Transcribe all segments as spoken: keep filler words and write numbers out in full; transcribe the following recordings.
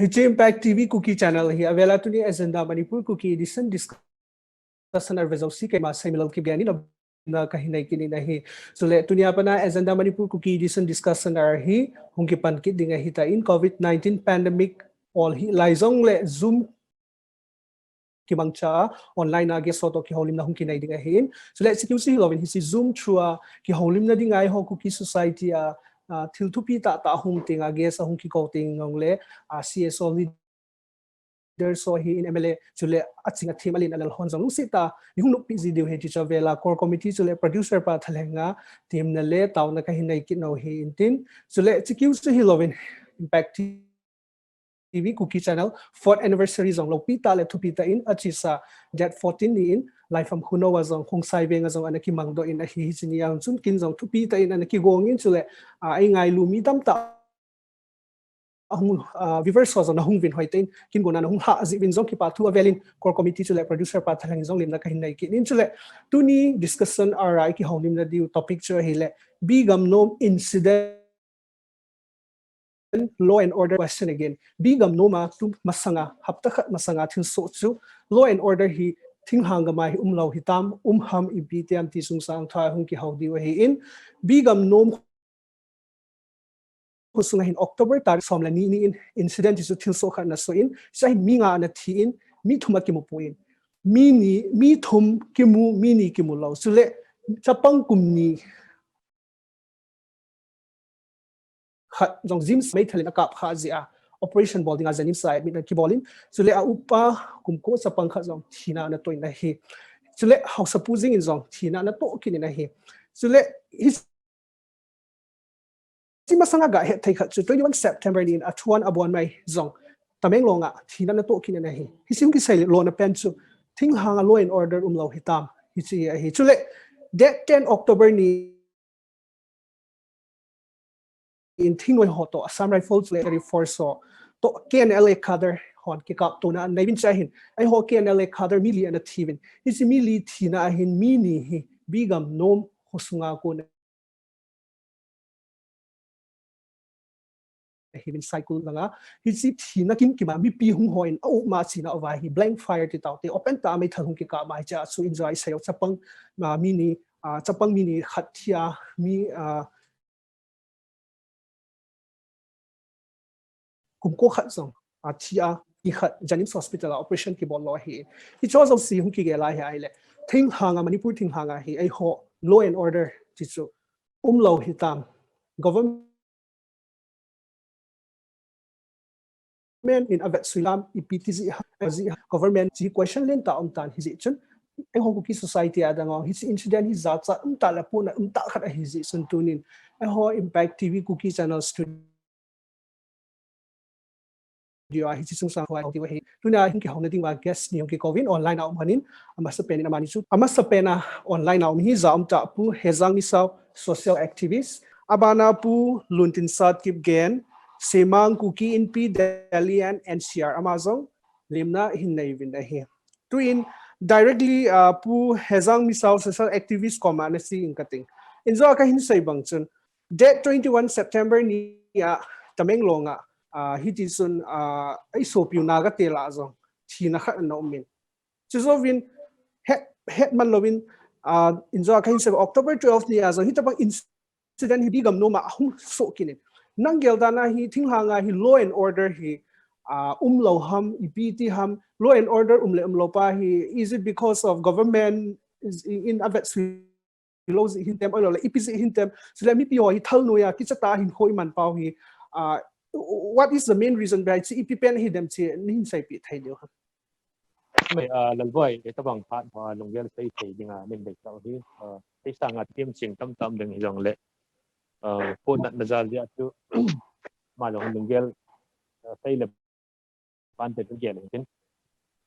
Hiche Impact T V Kuki channel hi avela tuni Agenda Manipur Kuki edition discussion arve jouse keima Seimalal Kipgeni na, na kahinei kit in ahi. Chule tuni apatna Agenda Manipur Kuki edition discussion ar hi hung kipan kit ding ahitan, COVID nineteen pandemic ol hilai jongle Zoom kimangcha online a guest ho toh kihoulimna hung kinei ding ahin. Chule hiche kiu chu hilouvin hiche Zoom through a kihoulimna ding a eiho Kuki society a, a, thil thupi tah tah hung teng a guest a hung kikou teng jongle, a, C S O leaders ho ahin, M L A chule aching athem alen alal hon jong lungset tah in hung noppi ji diu ahi ti chu avela core committee chule producer pa thalheng a temna le taona kahin nei kit nau ahin tin. Chule hiche kiu chu hilouvin Impact T V Kuki channel fourth anniversary jong loupi tah le thupi tah in achesa date fourteen ni in Laifam Khunou a jong Khongsai Veng a jong ana kimangdoh in ahi. Hiche ni a chun kin jong thupi tah in ana kigong in chule, a, eingailu mi tamtah ahung, a, viewers ho jong ana hung vin hoi tah in kin gona ana hung lhah jeh uvin jong kipathu avel in core committee chule producer pa thalheng jong lemna kahin nei kit in. Chule tuni discussion ar a ikihoulimna diu topic chu ahile B Gamnom incident, law and order question again. B Gamnom a tu masanga, hapta khat masanga thilsoh chu law and order hi thinglhang gam a hi umlou hitam, um ham ipi ti ham ti sung sang thua hung kihou diu ahin. B Gamnom khosunga hin October tarik som le ni ni in incident chu thilsoh khat ana soh in, hiche a hin mi nga ana thi in, mi thum akimu poi. Mi ni, mi thum kimu, mi ni kimu lou. Chule chapang kum ni khat jong JNIMS meithal in akap kha jeh a operation bol dinga JNIMS a admit ana kibol in, chule a upa kum ko chapang khat jong thina ana toh in ahi. Chule haosapu jeng in jong thina ana toh kit in ahi. Chule hiche masanga gahet thei khat chu twenty-one September ni in a thuan abon mai jong Tamenglong a thina ana toh kit in ahi. Hiche hung kisei lona pen chu thinglhang a law and order umlou hitam, hiche hi ahi. Chule date ten October ni in thingnoi ho toh Assam Rifles le Air Force ho toh K N L A cadre hon kikaptona anei uvin, hiche a hin eiho K N L A cadre mi li ana thi uvin. Hiche mi li thina a hin mi ni hi B Gamnom khosunga kon ahi min cycle langa. Hichi thina kimkima mipi hung hoin a uk ma china ova hi blank fire ti taute open ta mai thal hung kikah ma hi cha chu injo ai sayo chapang ma mini, ah, chapang mini khat thia mi, ah, kum ko khat zong, ah, thia mi khat Janims Hospital a operation kibol lo hi. Hicho zong si hung kigel a hi ai le. Thinglhanga Manipur thinglhanga hi ai ho law and order ti chu um lo hi tam. Government in a vet suilam ipi ti zi ha, zi ha, government zi question len ta um tan hi zi chun. Ai ho Kuki society a dang ong hi zi incident hi za cha um ta la pu na um ta khat a hi zi sun tunin. Ai ho Impact T V Kuki channel studio a hi zi sung sang huai ti wa hi. Tuna hin ki hong na ding wa guest ni hong ki kovin online a um hanin. Amasa pen in amani chu. Amasa pen a online a um hi za um ta Pu Hezang Misao, social activist. Abana Pu Luntin Sat Kipgen, Semang Kuki Inpi Delhi and N C R Amazon, limna hin nei vin ahi. Tuin directly, uh, Pu Hezang Misao social activist koma na si in kating. Inzo ka hin sei bang chun. Date twenty-one September ni a Tamenglong a, uh, hiti sun, uh, ai so piu na ga te la zong. Thina khat na um min. Chuzovin het, het man lovin, uh, inzo ka hin sei October twelve ni a zong. Hita bang incident hi bigam no ma hung so kinin. Nang gel dana hi thinglhanga hi law and order hi, uh, um lo ham, ipi ti ham, law and order um le um lo pa hi, is it because of government is in a vet sui lo zi hin tem, oi lo le ipi zi hin tem, sila mipi ho hi thal nuya, kicha ta hin khoi man pau hi, uh, what is the main reason behind si ipi pen hi dem si ni hin sai pi thai deu ha. Mai, ah, Lalboi, e tabang phat ma lunggel sei sei dinga nin dei tau hi. Ah, sei sanga tim sing tam tam ding hi jong le. Ah, ko nat na jal dia tu ma jong lunggel, ah, sei le pan te tu gel hin.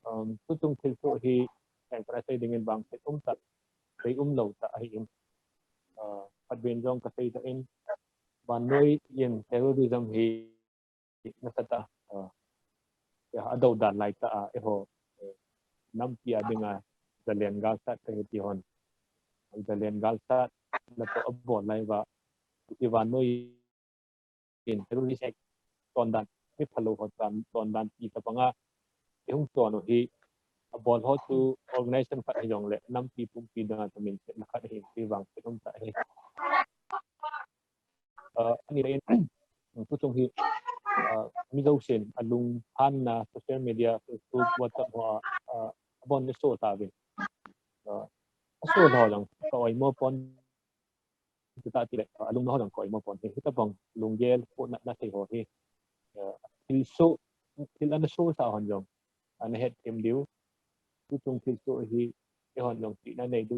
Um, tu tung thil tu hi, teng pra sei dingin bang sei um ta, sei um lo ta ahi in. Ah, pat ben jong ka sei ta in. Ban noi in terrorism hi na sa ta, ah, ya, a do dan lai ta, ah, e ho, eh, nam pia dinga, zalen gal sat ka ti hon. Zalen gal sat, na to a bol lai va, i van noi in, terrorist act, tondan, mi phalo ho tan tondan ti ta panga, i hung ton u hi, a bol ho tu organization khat hi jong le, nampi pumpi dang a tamin se na khat hi, ti vang se um ta hi. Uh, ani le in, tu chung hi, uh, mi zo sin, a lung han na, social media, Facebook, WhatsApp ho, uh, a bon ni so ta vin. Uh, a so lo jong, ka oi mo pon, tu ta ti le, uh, a lung no jong ka oi mo pon hi, hi ta bang, lunggel, po na, na sei ho hi. Uh, thil so, thil ana so sa hon jong, ana het em diu. Tu chung thil so hi, e hon jong ti na nei du.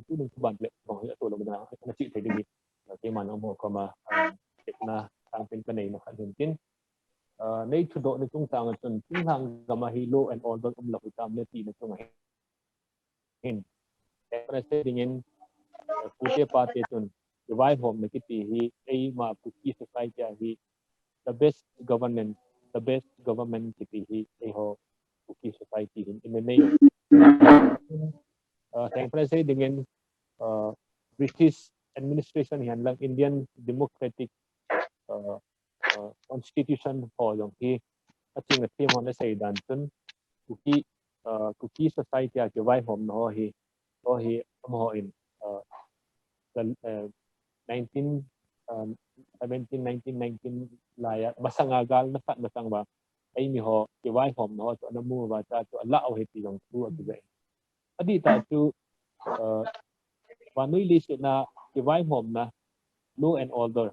Tu nung tu ban le, bang hi a to lo na, na chi thei ding hi. Ke man mo ko ma, ah, na, tang tin ka nei na khat hin tin. Ah, nei thu do ni chung tang chun, tin hang gam a hi law and order um lo hi tam le ti na chung a hin. Ka na se ding in, ah, pu te pa te chun, kivaihom na kiti hi, ei ma Kuki society a hi, the best governance, the best government kiti hi, ei ho Kuki society hin, in the name. Uh, thank you, President, again, uh, British administration hi an lang Indian democratic, uh, uh, constitution ho jong hi, a ching a thim hon a sei dan chun, Kuki, uh, Kuki society a kivaihom na ho hi, ho hi, am ho in, uh, the, uh, nineteen, um, seventeen, nineteen nineteen lai a, masang a gal na khat masang ba, ei mi ho, kivaihom na ho, chu ana mu ba, cha chu a la o hi ti jong thu a ki ve. A di ta chu, uh, vanui li se na, kivaihom na, law and order.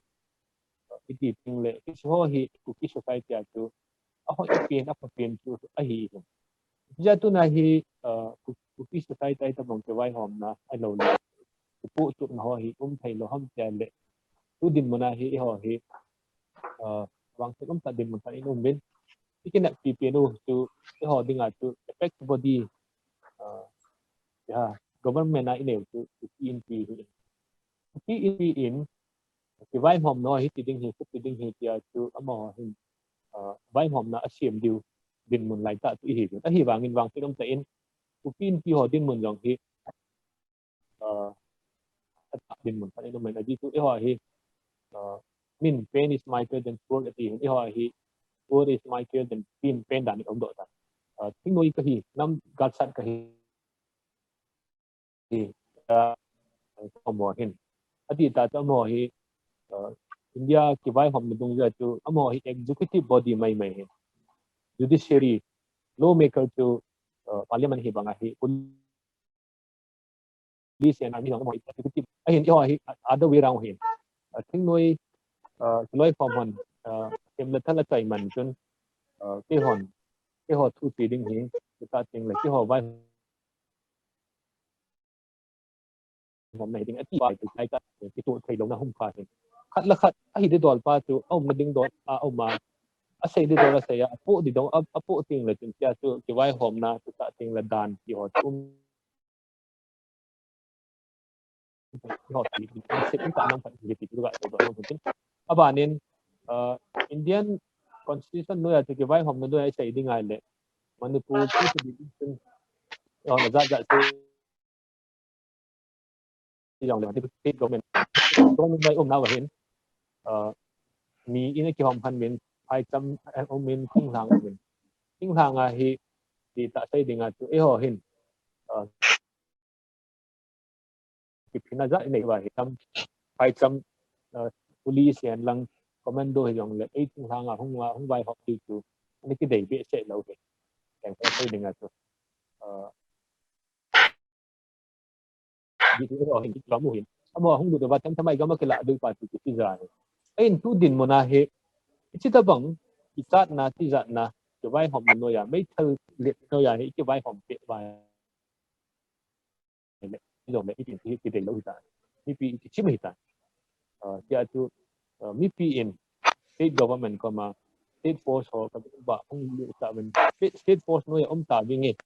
Iti ting le, isi ho hi, Kuki society a chu, a ho i pen, a pa pen chu, a hi hi. Ja tu na hi, uh, Ku-, Kuki society ai ta bang kivaihom na, ai lo le. Ku pu tu na ho hi, um thei lo ham tia le. Tu dinmun a hi, i ho hi, uh, vang se um ta dinmun ta in um bin. I ki na pi pen u chu, i ho ding a chu, effect body, uh, ya, government a i neu chu, Kuki Inpi hi. Kuki Inpi in, kivaihom na ho hi ti ding hi, ti ding hi tia chu, ama ho hin, uh, vaihom na a siam diu, dinmun lai ta chu i hi. A hi vang in vang se um ta in, Kuki Inpi ho dinmun jong hi, uh, a ta dinmun ta in um in a di chu, i ho hi, uh, Min, pain is mightier than sword ati hin. Eiho hi, sword is mightier than pain, pain dan in umdoh ta. Uh, thingnoi kahi, nam gatsat kahi. Hi, uh, amaho hin. Ati ta chu amaho hi, uh, India kivaihomna dungjuia chu amaho hi executive body maimai hin. Judiciary, lawmaker chu, uh, parliament hi banga hi. Police and army jong amaho executive. Ahin eiho hi other way round hin. Uh, thingnoi, uh, kiloikhom hon, uh, themle thal achai man chun, uh, keihon, keiho thu che ding hi, chuteng le keiho vai hom nahi ding ati pai tu kai ta, kitoh thei louna hung kha hin. Khat le khat, ahi didol pa chu, aumna ding dol, a, auma, asei didol asei a, apoh didol, a, apoh teng le chun tia chu, kivaihomna, chuteng le dan, keiho chu um. Keiho chu, sep in ta nam khat, kiti chu ga, chu ga, chu. Abanin, uh, Indian Constitution noiya chu, kivaihomna noiya sei ding ahile, Manipur chu, chu, chu, oh, na jat jat chu, jong le, state government, government lai umna va hin, uh, mi in akihom khan min, phaicham, eh, um min, thinglhang um min. Thinglhang a hi, ti ta sei dinga chu, eiho hin, uh, kiphinna jat nei va hi tam, phaicham, uh, police hen lang, commando hi jong le, ei thinglhang a hung va, hung vaihop ti chu, ani kidei behseh lou hi. Teng ta sei dinga chu. Uh, Di tu amaho hin, amaho hin. Amaho hung lut uva, them them a igam a kilah ding pa chu kiti jat ahi. Ahin tu dinmun a hi, hiche tobang, kichatna, tijatna, kivaihomna noiya, meithal let noiya hi, kivaihom peh uva. Le, jong le, itin hi, kidei lou hita. Mipi kichim hita. Ah, tia chu, ah, mipi in, state government koma, state force ho, kaba hung lut ta uvin, state, state force noiya um ta vinge.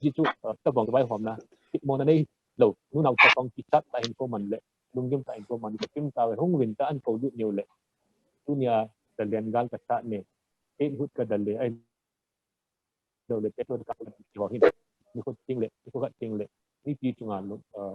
Ji chu, uh, tobang vaihomna, thipmona neilou, nunao tobang kichat tah in ko man le, lunggim tah in ko man, ka pim tave hung uvin ta an ko lut niu le. Tunia, Thailand gal ka chat ne, eight hut ka dal le, ahilou le, petrol ka ko ho hin, ni ko ting le, ni ko ka ting le, mipi chunga lo, uh,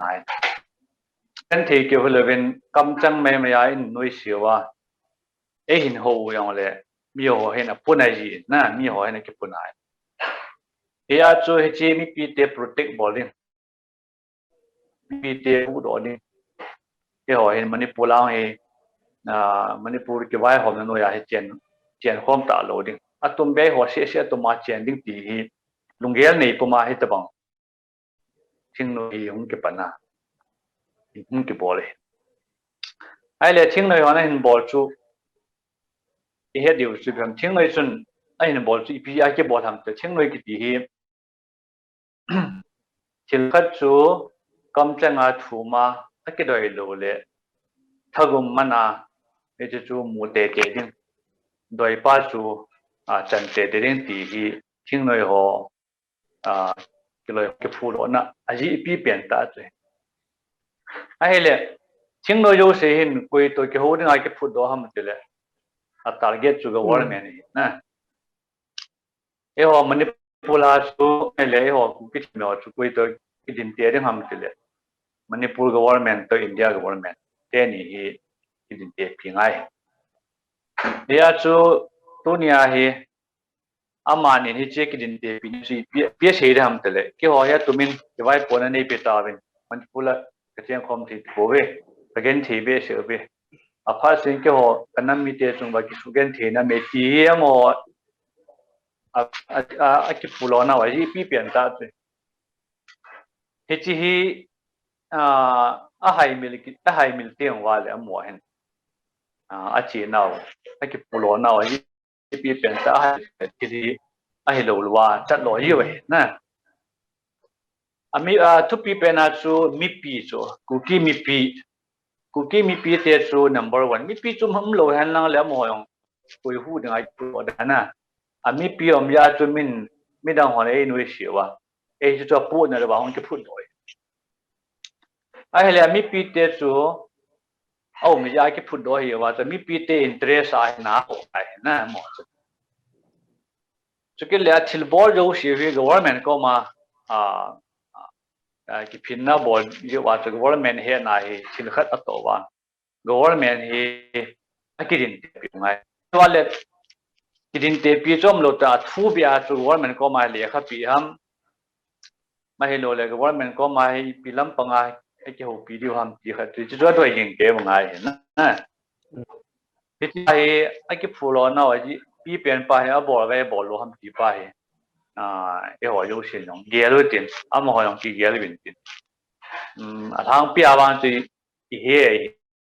nai. Kan thei ke hulaven kam chang mai mai a in noi siwa. E hin ho yang le mi ho hin a punai ji na mi ho hin a kipunai. He a chu he chi mipi te protect bol ding. Mipi te pu do ding. He ho hin Manipur lang he na Manipur ki vai hom na noi a he chen chen hom ta lo ding. Atum be ho se se atum a chen ding ti hi lunggel nei puma hi tabang. Thingnoi hi hung kipana. Hung kibol e. Ai le thingnoi hon a hin bol chu. I het diu chu kan thingnoi chun a hin bol chu ipi a kibol ham te thingnoi kiti hi. Thil khat chu kam changa thuma a kidoi lo le. Thagum mana e chu chu mu te te ding. Doi pa chu a chan te te ding ti hi thingnoi ho a kiloi kiphu lo na a ji pi pen ta chu. A hele thingnoi jo se hin koi to ke ho ding a kiphu do ham te le. A target chu government hi na. E ho Manipur a chu e le e ho ku ki thim ho chu koi to ki din te ding ham ti le. Manipur government to India government te ni hi ki din te pi ngai. Dia chu tunia hi ama ni hi che ki din te pi ni si pi pi sei ding ham ti le. Ki ho ya tumin ki vai pona nei pe ta vin. Manipur a ka chen khom thi ko ve. Ka gen thi ve se ve. A pha sin ki ho ka nam mi te chung ba ki su gen thi na me ti hi amo a, a, a, a kipulona wa hi pi pian ta chu. Hi chi hi a, a hai mil ki a hai mil tiang wa le amo hin. A, a chi nau a kipulona wa hi pi pian ta a hai mil ki hi a hi lo lua chat lo hi wa na. A mi a thu pi pen a chu mipi chu Kuki mipi Kuki mipi te chu number one. Mipi chu mam lo hen lang le mo yong. Koi hu ding ai pu da na. A mipi om ya chu min mi dang hon ei nui si wa. Ei chu chu pu na le wa hon ki phut doi. A hele mipi te chu au mi ya ki phut doi wa ta mipi te interest a na ho ai na mo chu. Chu ki le a thil bol jo si hi government ko ma a kiphinna bol yoh a chu government hena hi thil khat a toh va. Government hi a kidin te pi ngai. Tua le kidin te pi chom lo ta thu bia chu government koma lekha pi ham. Mai hi lo le government koma hi pi lam panga a kihoupi diu ham ti khat chu chu a doi ging ke ngai hi na. Hiti hi a kiphulo na wa ji pi pen pa hi a bol ve bol lo ham ti pa hi. A, e ho yo sin jong gel u tin, amaho jong kigel vin tin. Um, a thang pi a vang chu i he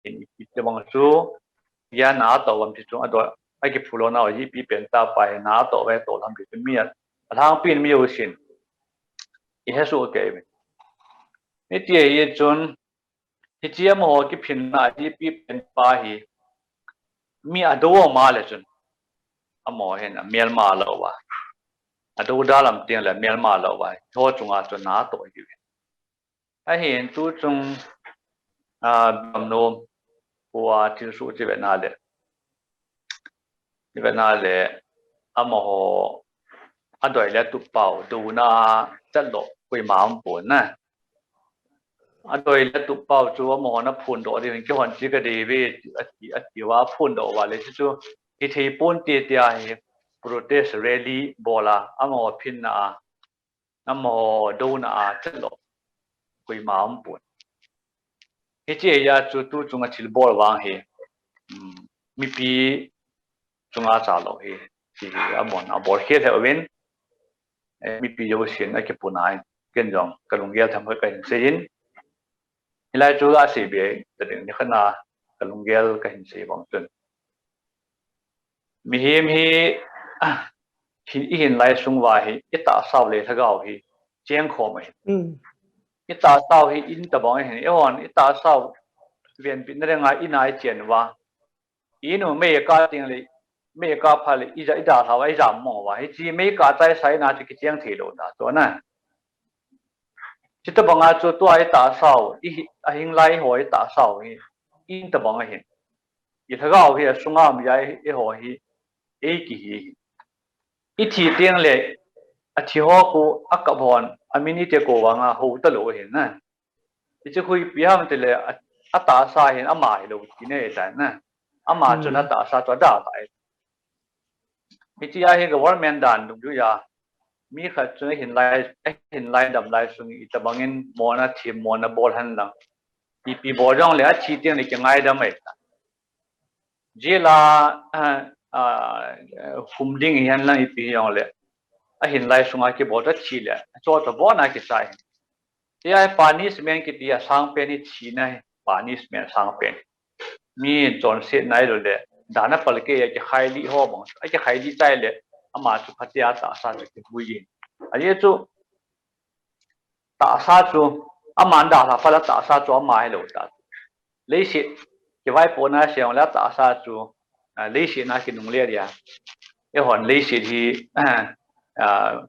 i te bang chu ya na to lam ti chu a do a kiphulo na wa ji pi pen ta pa hi na to ve to lam ti chu mi a, a thang pi mi yo sin. I he su ke vin. Hiti hi chun Hichi amaho kiphinna a ipi pen pa hi mi a do ma le chun amaho hin a mial ma lo va. A do da lam tiang le mial ma lo va. Ho chunga chun na to hi. A hin tu chung a bam no pu a thil su chi ve na le. Chi ve na le amaho a doi le tu pau do na chat lo kui ma um pu na. A doi le tu pau chu amaho na phun do di hin ki hon chi ka di ve a ti a ti va phun do va le chu chu hi thei pon ti ti a hi protest rally bola amaho phin na a amaho do na a chat lo kui ma um pu. Hichi ya chu tu chunga thil bol vang hi um, mipi chunga cha lo hi ti hi amon a bol khel he vin. Mipi yo sin a kipuna in ken jong ka lunggel tham ka hin sei in. Hilai chu a sei be ta ding ni khana ka lunggel ka hin sei vang chun. Mihem hi hi i hin lai sung va hi i ta sau le lhagao hi cheng khom a hin. I ta sau hi in ta bang a hin. I hon i ta sau ven pi na renga i nai chen va. I nu mei ka ting le mei ka pha le i ja i da hlau i ja mo va. Hi chi mei ka tai sai na chi ki cheng thei lo na to na. Chi ta banga chu tua i ta sau i a hing lai ho i ta sau hi in ta banga hin. I lhagao hi a sunga mi ai i ho hi ei ki hi. I thi ting le a thi ho khu a kap hon a min i te ko vang a ho ta lo hin na. Hichu khu ipi ham ti le a, a tahsa hin ama hi lo ti nei ta na. Ama chu na tahsa chu a da ta. Hichia hi government dan dungjuia mi khat chu a hin lai, a hin lai dam lai sung i tabangin mona thim mona bol hen lang. Ipi bol jong le a thi tiang le kingaidam ai ta. Jela a, a, hum ding hihen lang ipi jong le a hin lai sunga kibol ta thi le a cho ta bona kisai. Tia punishment kiti a sang pen hi thina hi punishment sang pen. Mi chonsetna i lo le dana pal ke a kikhai li ho bang a kikhai li chai le ama chu phatia tahsa chu kivui. A ye chu tahsa chu ama da la pala tahsa chu ama hi lo ta. Leiset kivaipo na se le tahsa chu leiset na kinung le dia. E hon leiset hi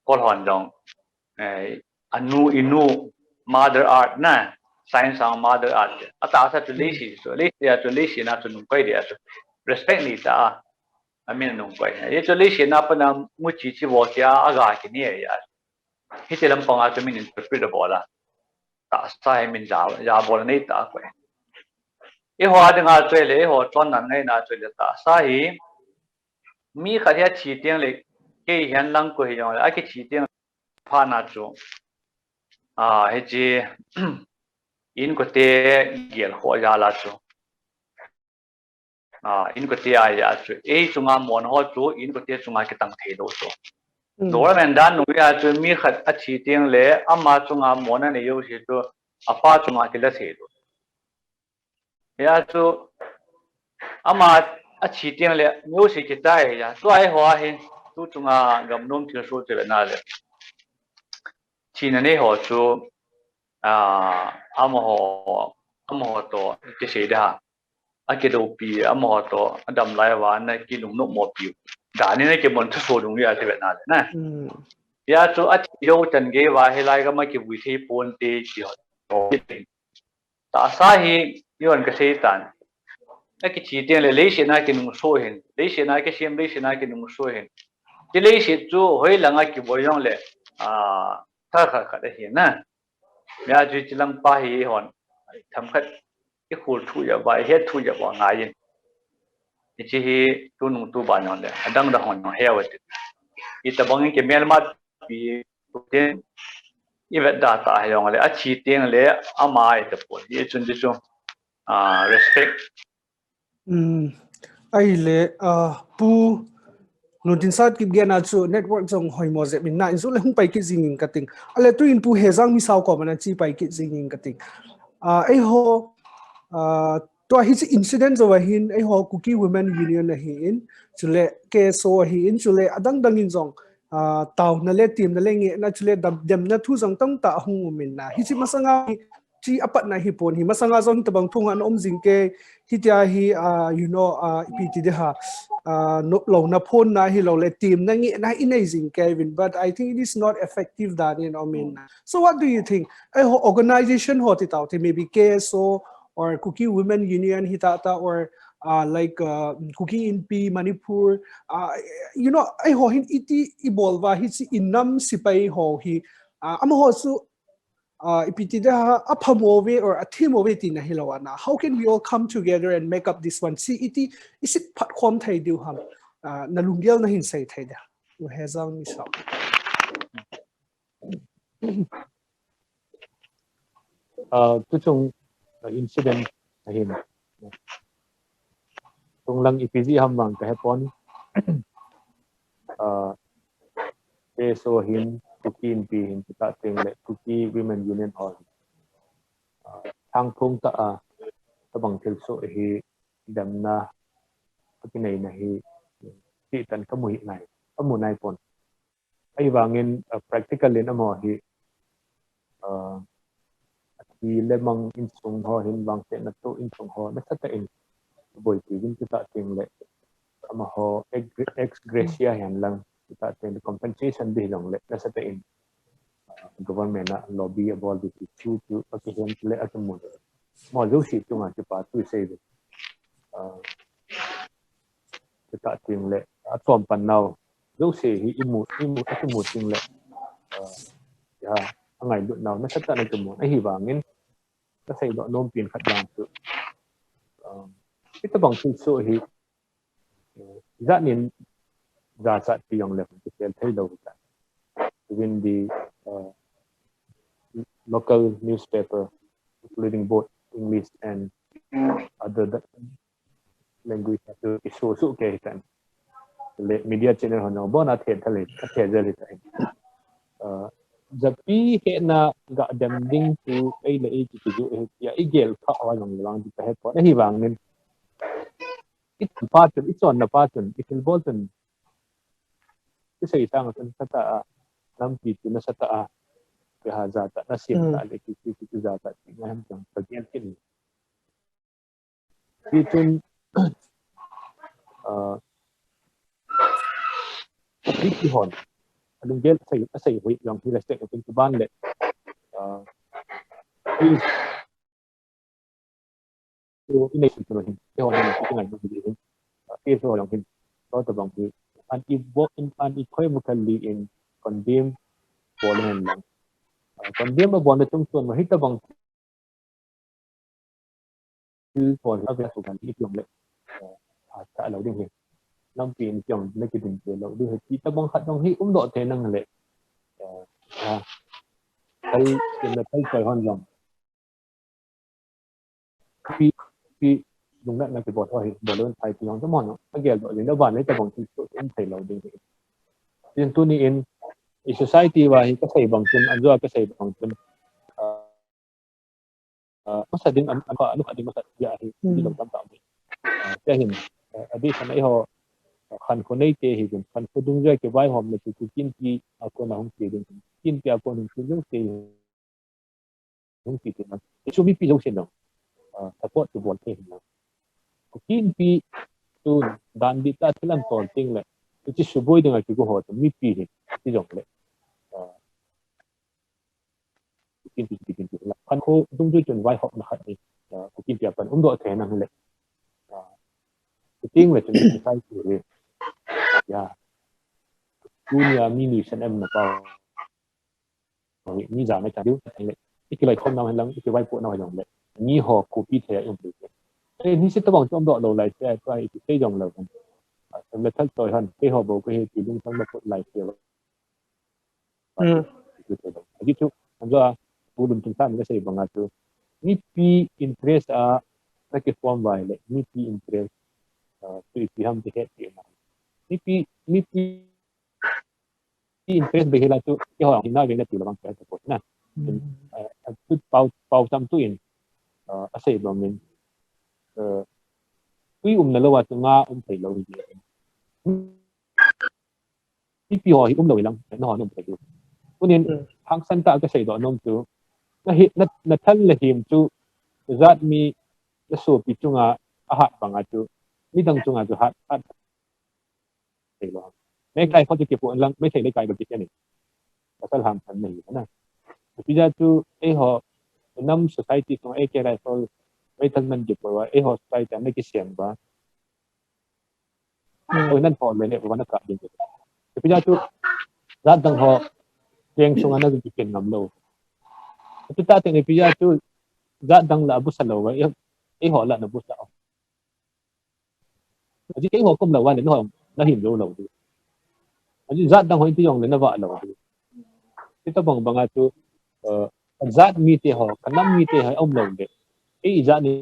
kol hon jong anu inu mother earth na, science ang mother earth. A tahsa chu leiset chu, leiset a chu leiset na chu nung koi dia chu respect ni ta a. A min nung koi. Ye chu leiset na pa na mu chi chi vo tia a ga ki ni ya. Hiti lampang a chu min interpret a bola. Tahsa hi min ja, ja bol nei ta koi. I ho a ding a chu le, i ho chon nan nei na chu le tahsa hi mi khat hi a thi tiang le kei hihen lang ko hi jong le a kithi tiang pha na chu a hichi in ko te gel ho ja la chu a in ko te a ya chu ei chunga mon ho chu in ko te chunga kitang thei lo chu. Government dan nung ya chu mi khat a thi tiang le ama chunga mon a nei yo si chu a pa chunga kila thei lo. Ya chu ama a thi tiang le music kitai ya. Chu ai ho a hi tu chunga gamnom thil su che na le. Thina nei ho chu a, ama ho, ama ho to kisei da. A kidopi ama ho to a dam lai va na kilung nok mo pi. Da ni na kimon thu so dung ya che na le na. Ya chu a thi yo tan ge va hi lai ga ma kivui thei pon te ki ho. Tahsa hi yon ka sei tan. A kithi tiang le leiset na kinung so hin, leiset na kisem, leiset na kinung so hin. Chilei si chu hoi langa kiboi jongle, a, tha kha kha de hi na. Mia chu chilang pa hi hon. Tham khat i khul thu ya ba, i het thu ya ba ngai in. I chi hi tu nung tu ba jongle. Adang da hon jong he wa ti. I tabang in ke mel ma pi tin i vet da ta he jongle. A chi teng le ama i ta po. I chun di chu. A, respect. Um, ai le, uh, pu, Nuntin sat kip gen a chu network jong hoi mo jep in na in chu le hung pai kit jing in ka ting. Ale tu in pu Hezang Misao ko mana chi pai kit jing in ka ting. Uh, ei ho, uh, tua hi chi incident jo wa hin, ei ho Kuki Women Union a hi in, chule K S O a hi in, chule adang dang in jong, uh, tau na le tim na le nge na chule dam, dem na thu jong tang ta hung um in na. Hi chi masanga hi, chi apat na hi pon hi, masanga jong hi tabang thung an om jing ke, hi tia hi, uh, you know, uh, ipi ti de ha, uh, no, lo na phon na hi lo le tim na nge na i nei jing ke vin, but I think it is not effective dan in om in na. So what do you think? Ai ho organization ho ti tau ti maybe K S O or Kuki Women Union hi ta ta or, uh, like, uh, Kuki Inpi Manipur, uh, you know, ai ho hin iti i bol va hi chi in nam sipai ho hi, uh, ama ho su, uh, ipi ti da ha, a phamo ve or a thimo ve ti na hi lo ana. How can we all come together and make up this one? Si iti, i sit phat khom thei diu ham. Uh, na lunggel na hin sei thei da. U Hezang Misao. Uh, tu chung, uh, incident a hin. Tung lang ipi ji ham vang ka he pon. Uh, K S O hin, Kuki Inpi hin, kita ting le, Kuki Women Union hon. Uh, thang thung ta a, tabang thil so hi, dem na, aki nei na hi, ti tan ka mu hi nai, ka mu nai pon. Ai vangin, uh, practical in amo hi, uh, ati le mang insung ho hin vang te na tu insung ho, na sa ta in, boi ti gin kita ting le, ama ho, ex gratia hian lang, kita ting le compensation di long le, na sa ta in, uh, government a lobby a bol di ti chu chu, aki hian le, aki mun. Mo lu si tu nga ti pa tu sei de. Uh, kita ting le, a tom pan nau, Jose hi imu, imu, atumu sing le. Uh, ya, angai lut nau, na sata na tumu, ahi bangin. Kasai do nom pin khat bang tu. Um, ita bang tu so hi, uh, zat nin, za sat pi yong le, tu tel thei lo ta. Within the, uh, local newspaper, including both English and other language, tu isu su ke hitan. Le media channel hono bona the thale, the jel hitan. Uh, japi he na ga dem ding tu ei le ei ki ju he ya igel kha wa long lang di he po na hi bang nin. It pa tun, it son na pa tun, it bol tun. Isai tang tun sata a, nampi tu na sata a. Ya ha za ta na sim ta le ki ki ki za ta ti na ham jang pa gel kin. Ti tun, uh, ti ki hon. Alung gel sai, sai hui yong hi la sek tun tu ban le. Uh, ti tu inai tu hin. Ti hon hin, ti ngai tu hin. Uh, ti so yong hin. Lo ta bang hi. An i bo in, an i khoi mu kali in condemn bol hen lang. Uh, condemn bol na tung tun ma hi ta bang Thil pawl a vek sukan i tiawm leh, eh, a, a lo ding hi. Lampi in tiawm na kidin te lo ding hi. Ti tabang khat dong hi um dawh te nang leh, eh, a, thal, tin na thal pawl hon zong. Pi, pi, lungnat na kibawt ho hi, bawt lo in thai ti hong tamon, a gel dawh ding, na van leh tabang ti um thei lo ding hi. Tin tuni in, i society va hi ka sei bang tun, an zua ka sei bang tun. Ah, ah, masa ding an, an, an, an ding masa ya hi, di lo tam tam. Ah, kaya hin, ah, adi sana iho, ah, khan ko nei te hi gun, khan ko dung zua ke bai hom na tu kin ti, ako na hong te ding, kin ti ako na hong te ding te, hong te te na. Isu mi pi lo sin lo. Ah, support tu bol te hin lo. Ko kin pi tu dan di ta tilan tol ting le. Iti suboi ding aki ko ho tu mi pi hi, ti jong le. Ah, Kukin pi, kukin pi. Kan ko dung ju chun vai hok na khat ni. Ah, kukin pi apan um do the nang le. Ah, kuting le chun sai ku le. Ya. Tunia mi nuisan em na pau. Mi za mai ta diu, thang le. Iki lai khom na hai lang, iki vai po na hai lang le. Mi ho copy the um le. Eh, ni se tabang tu om do lo lai te, tu ai ki te jong lo. Sem le thal toi han, te ho bo ko he ti lung sang ma pot lai te. Aji chu, anjo a, pu lum tung san ka sei banga chu. Mipi interest a, na ki form vai le, mipi interest, ah, tu ipi ham te he ti na. Mipi, mipi interest be hila chu, ki ho ang hina ve na ti lo bang ka support na. Ah, tu pau, pau tam tu in, ah, a sei bang min. Ah, tui um na lo wa chu nga um thei lo ni. Mipi ho hi um lo ilang, na ho um thei lo. Kunin, hang san ta ka sei do nom chu. Na hi, na, na thal le him chu, zat mi, na so pi chunga, a hat banga chu. Mi dang chunga chu hat, hat thei lo. Me kai kho chu ki pu lang, me thei le kai ba ki ni. Ka sal ham san nei na. Pi ja chu, ei ho, nam society chung ei ke lai sol, ei thal man ki pu wa, ei ho society na ki siam ba. Oi nan ho le ne ba na ka din. Pi ja chu, zat dang ho, teng chung na ki ken ngam lo. Pi ta teng pi ja chu, zat dang la bu sa lo ba, ei ho la na bu sa. Aji kei ho kum lo wa le, no, na him lo lo. Aji zat dang ho ti jong le na va lo. Ti ta bang banga chu, eh, zat mi te ho, ka nam mi te ho, um lo le. Ei zat ni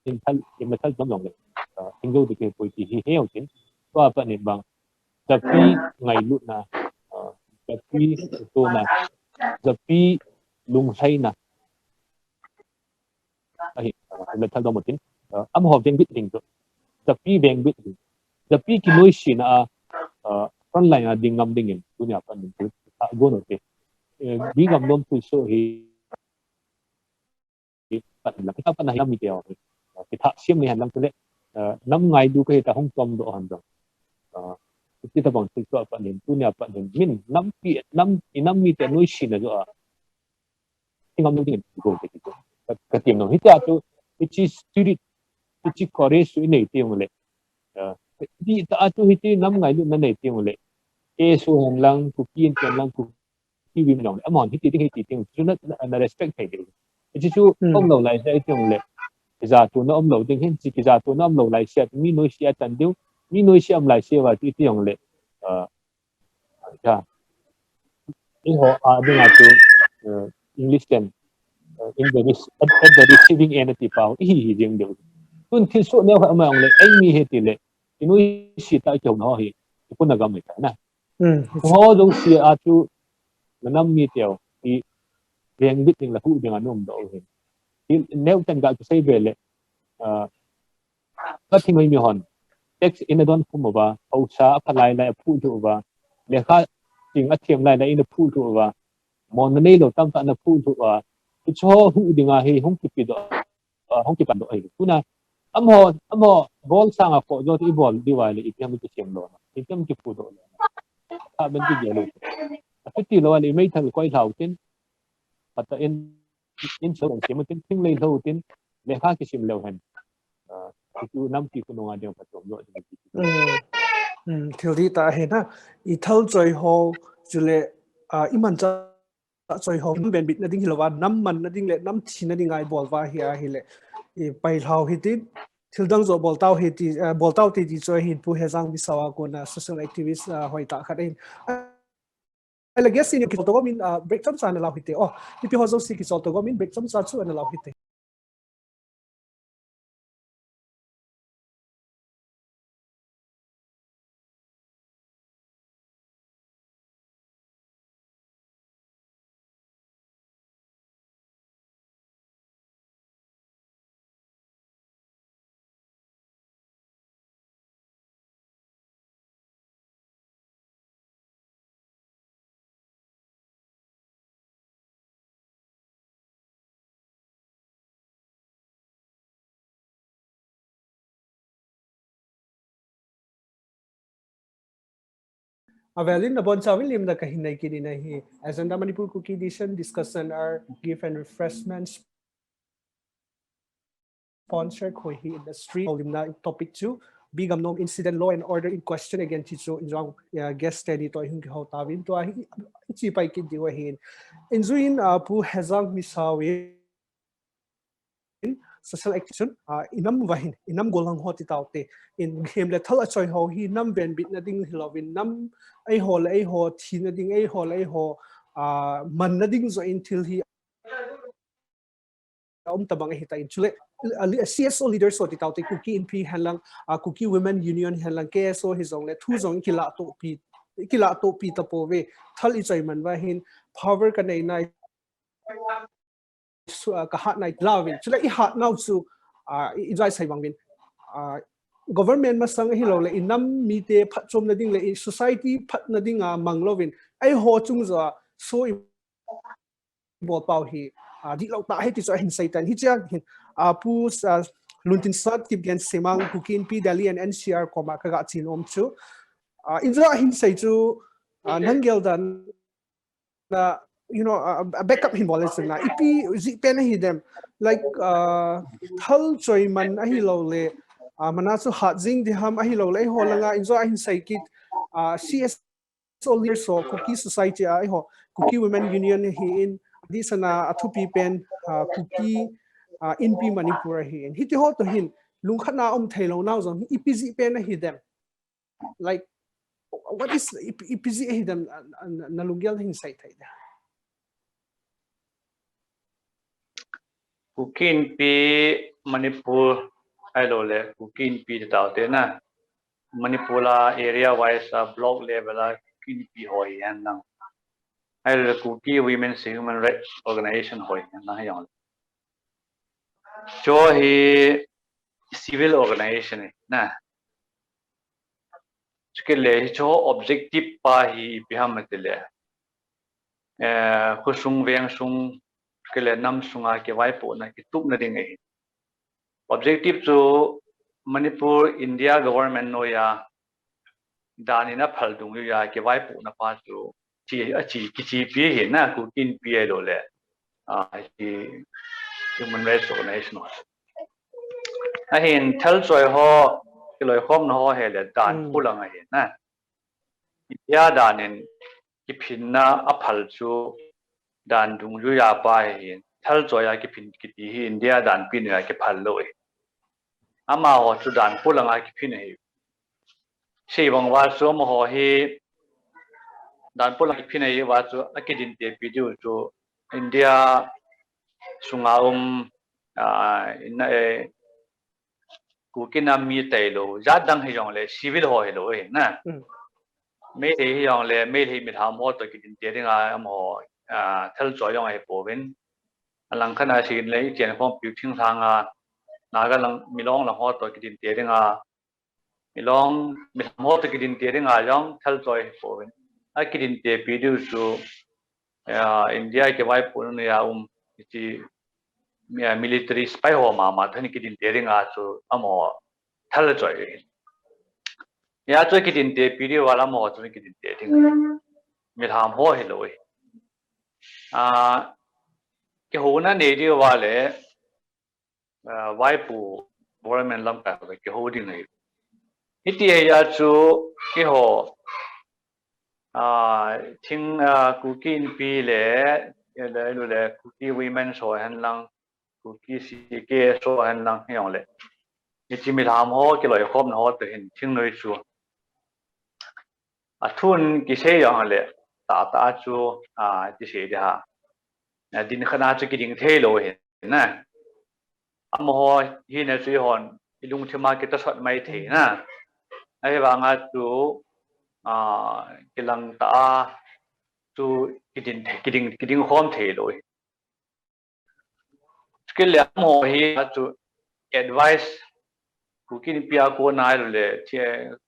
in thal, in thal jom jong le. Eh, ting lo de ke poi ti hi he tin. Tua pa ni bang. Japi ngai lu na. Eh, japi tu na. Japi lung sai na. Ahi, le thal dom tin. Am ho veng bit ding tu. Japi veng bit ding. Japi ki noi si na a, front line a ding ngam ding in. Tunia pan ding tu. A go no te. Bi ngam nom tu so hi. Pan la kita pan hi mi te o. Kita siam ni han lang tu le. Nam ngai du ka hi ta hong tom do han dong. Kita bang tu so pan ding. Tunia pan ding. Min nam pi, nam, i nam mi te noi si na jo a. Ngam ding go te ki. Ka tiam no. Hita tu, hichi spirit, hichi courage su nei te le. Di ta tu hiti nam ngai lu na nei te le. K S O hen lang, Kuki hen lang, Kuki wim lang, amahon hiti ding, hiti ding, chu na, na, na respect thei ding. Hichu chu, hmm, umlou lai se, iti ong le. Kija tuna umlou ding, hin chi kija tuna umlou lai se, mi noise a tan diu, mi noise a um lai se va, iti ong le. Uh, ja. Eiho, a, ding a chu, uh, English ten, uh, in the, at, at the receiving end ati pau, ihi hi ding diu. Tun thil soh neo khat ama ong le, eimi hiti le, i noise ta keu na ho hi, i puna gam mai ta na. Hmm. Ho jong si a chu, na nam mi teo, i veng bit ding la hu ding a nom do hin. I neo ten ga chu sei ve le, uh, ka thingoi mi hon. Text in a don kum uva, haosa a pha lai lai a phu thu uva. Lekha ching a thiam lai lai in a phu thu uva. Mon na neilou tamtah na phu thu uva. Hicho hu ding a hi hung kipe doh, uh, hung kipan doh hi. Tuna, amaho, amaho, bol sang a ko jo i bol diu va le, ipi ham kisiam lou na. Ipi ham kiphu doh lou na. Kha ben kigel lou. Ati lou va le, meithal koi lhau tin. Pata in in chau ong siam tin, thing lei lhou tin, lekha kisim leu hen. Ah, chu nampi khonung a ding phatchom jo ding. Hmm. Hmm, thil dih tah ahi na. I thal choi ho, chule, ah, i manchah choi ho, nam ben bit na ding hilou va, nam man na ding le, nam thi na ding a i bol va hi ahi le. I pai lhau hi tin, thil dang jo bol tau hi ti, ah, bol tau ti ti choi hin Pu Hejang Misao a kona social activist, ah, hoi tah khat ahin. Ahile guest in kichol to gomin, ah, break chomcha ana lau hite. Oh, ipi ho jouse kichol to gomin break chomcha chu ana lau hite. Avel in nabonchauvin limna kahin nei kit in ahi. Agenda Manipur Kuki Edition, discussion hour, gift and refreshments, sponsor, Khoihi industry, limna topic chu, bi gamnom incident law and order in question again chi chu injong guest study to hung ho ta vin to hi chi pai ki di wa hin. Injuin a pu hezang mi sa wi social action a inam wa hin inam golang ho ti tau te in hem le thal a choi ho hi nam ven bit na ding hi lo vin nam ei ho le ei ho thi na ding ei ho le ei ho a man na ding zo in thil hi um tabang hi ta in chule C S O leaders ho ti tau te Kuki Inpi hen lang a Kuki Women Union hen lang K S O hi zong le thu zong kila to pi kila to pi ta po ve thal i choi man wa hin power ka nei nai ka hat nai la vin chule i hat nau chu i jai sai bang vin government masang hi lo le i nam mi te phat chom na ding le i society phat na ding a mang lo vin ei ho chung zo so i bol pau hi di lo ta he ti chu a hin sei tan hi chia hin a pu Luntin Sat Kipgen Semang Kuki Inpi Delhi and N C R koma ka ga chin om chu in zo a hin sei chu nang gel dan na you know a backup hin bol le chun na ipi zi pen hi dem like thal choi man a hi lo le mana chu hat zing di ham a hi lo le ho la nga in zo a hin sei kit C S O leaders ho Kuki society a ho Kuki Women Union hi in di sana a thupi pen Kuki Inpi Manipur hi in hi ti ho to hin lung khat na um thei lo nau zong ipi zi pen hi dem like what is ipi zi hi dem na lung gel hin sei thei da Kuki Inpi Manipur ai lo le Kuki Inpi ta te na Manipur la area wise a block level a Kuki Inpi ho hi an nang ai lo le Kuki Women's Human Rights Organization ho hi an nang yong cho hi civil organization na chukile hi cho objective pa hi ipi ham ti le khusung veng sung kile nam sunga kivaipo na kitup na ding ahi objective chu Manipur India government no ya dan in a phal dung ya kivaipo na pa chu chi a chi kichi pi hi na Kuki Inpi ai lo le a hi Human Rights Organization a hin thal choi ho kiloikhomna ho hile dan pulang ahi na. India dan in kiphinna aphal chu dan dungjuiya pa hi, thalchoiya kiphin kiti hi India danpi noiya kiphal lou ahi. Amaho chu dan pulanga kiphin ahi. Sei bang uva chu amaho hi dan pulanga kiphin ahi uva chu akidintepi diu chu India sunga um, ah, ina, eh, Kuki nam mi tailou, jat dang hijongle civil ho hilou ahi na. Meitei hijongle Meitei milham ho toh kidinte dinga amaho, ah, thalchoi jong ahipouvin. Alangkhat a seile Ichenkhompiu thinglhanga Naga lang, Milong lang ho toh kidinte dinga, Milong, Milham ho toh kidinte dinga jong thalchoi ahipouvin. Akidintepi diu chu, ah, India kivaipohna noiya um, hiche, ah, military sepai ho mama toh hin kidinte dinga chu amaho thalchoi ahi. Hia chu kidintepi diu uva le amaho chu kidinte ding. Milham ho hilou ahi. Ah, kihouna nei diu uva le, ah, vaipo government lamkai ho kihou ding ahi. Hiti hia chu keiho, ah, thing, ah, Kuki Inpi le, le, le Kuki Women ho henlang, Kuki C K S ho henlang hijongle, hiche milham ho kiloikhomna ho toh hin thingnoi chu athun kisei jongle, tahtah chu, ah, kisei ding ham. Ah, dinkhat a chu kiding theilou ahi na. Amaho hina chu eihon ilungthima kitahsot mai thei na. Ahivanga chu, ah, kilangtah a chu kiding, kiding, kiding khom theilou ahi. Chukit le amaho hi chu advice, Kuki Inpi a kona ahilou le, thi,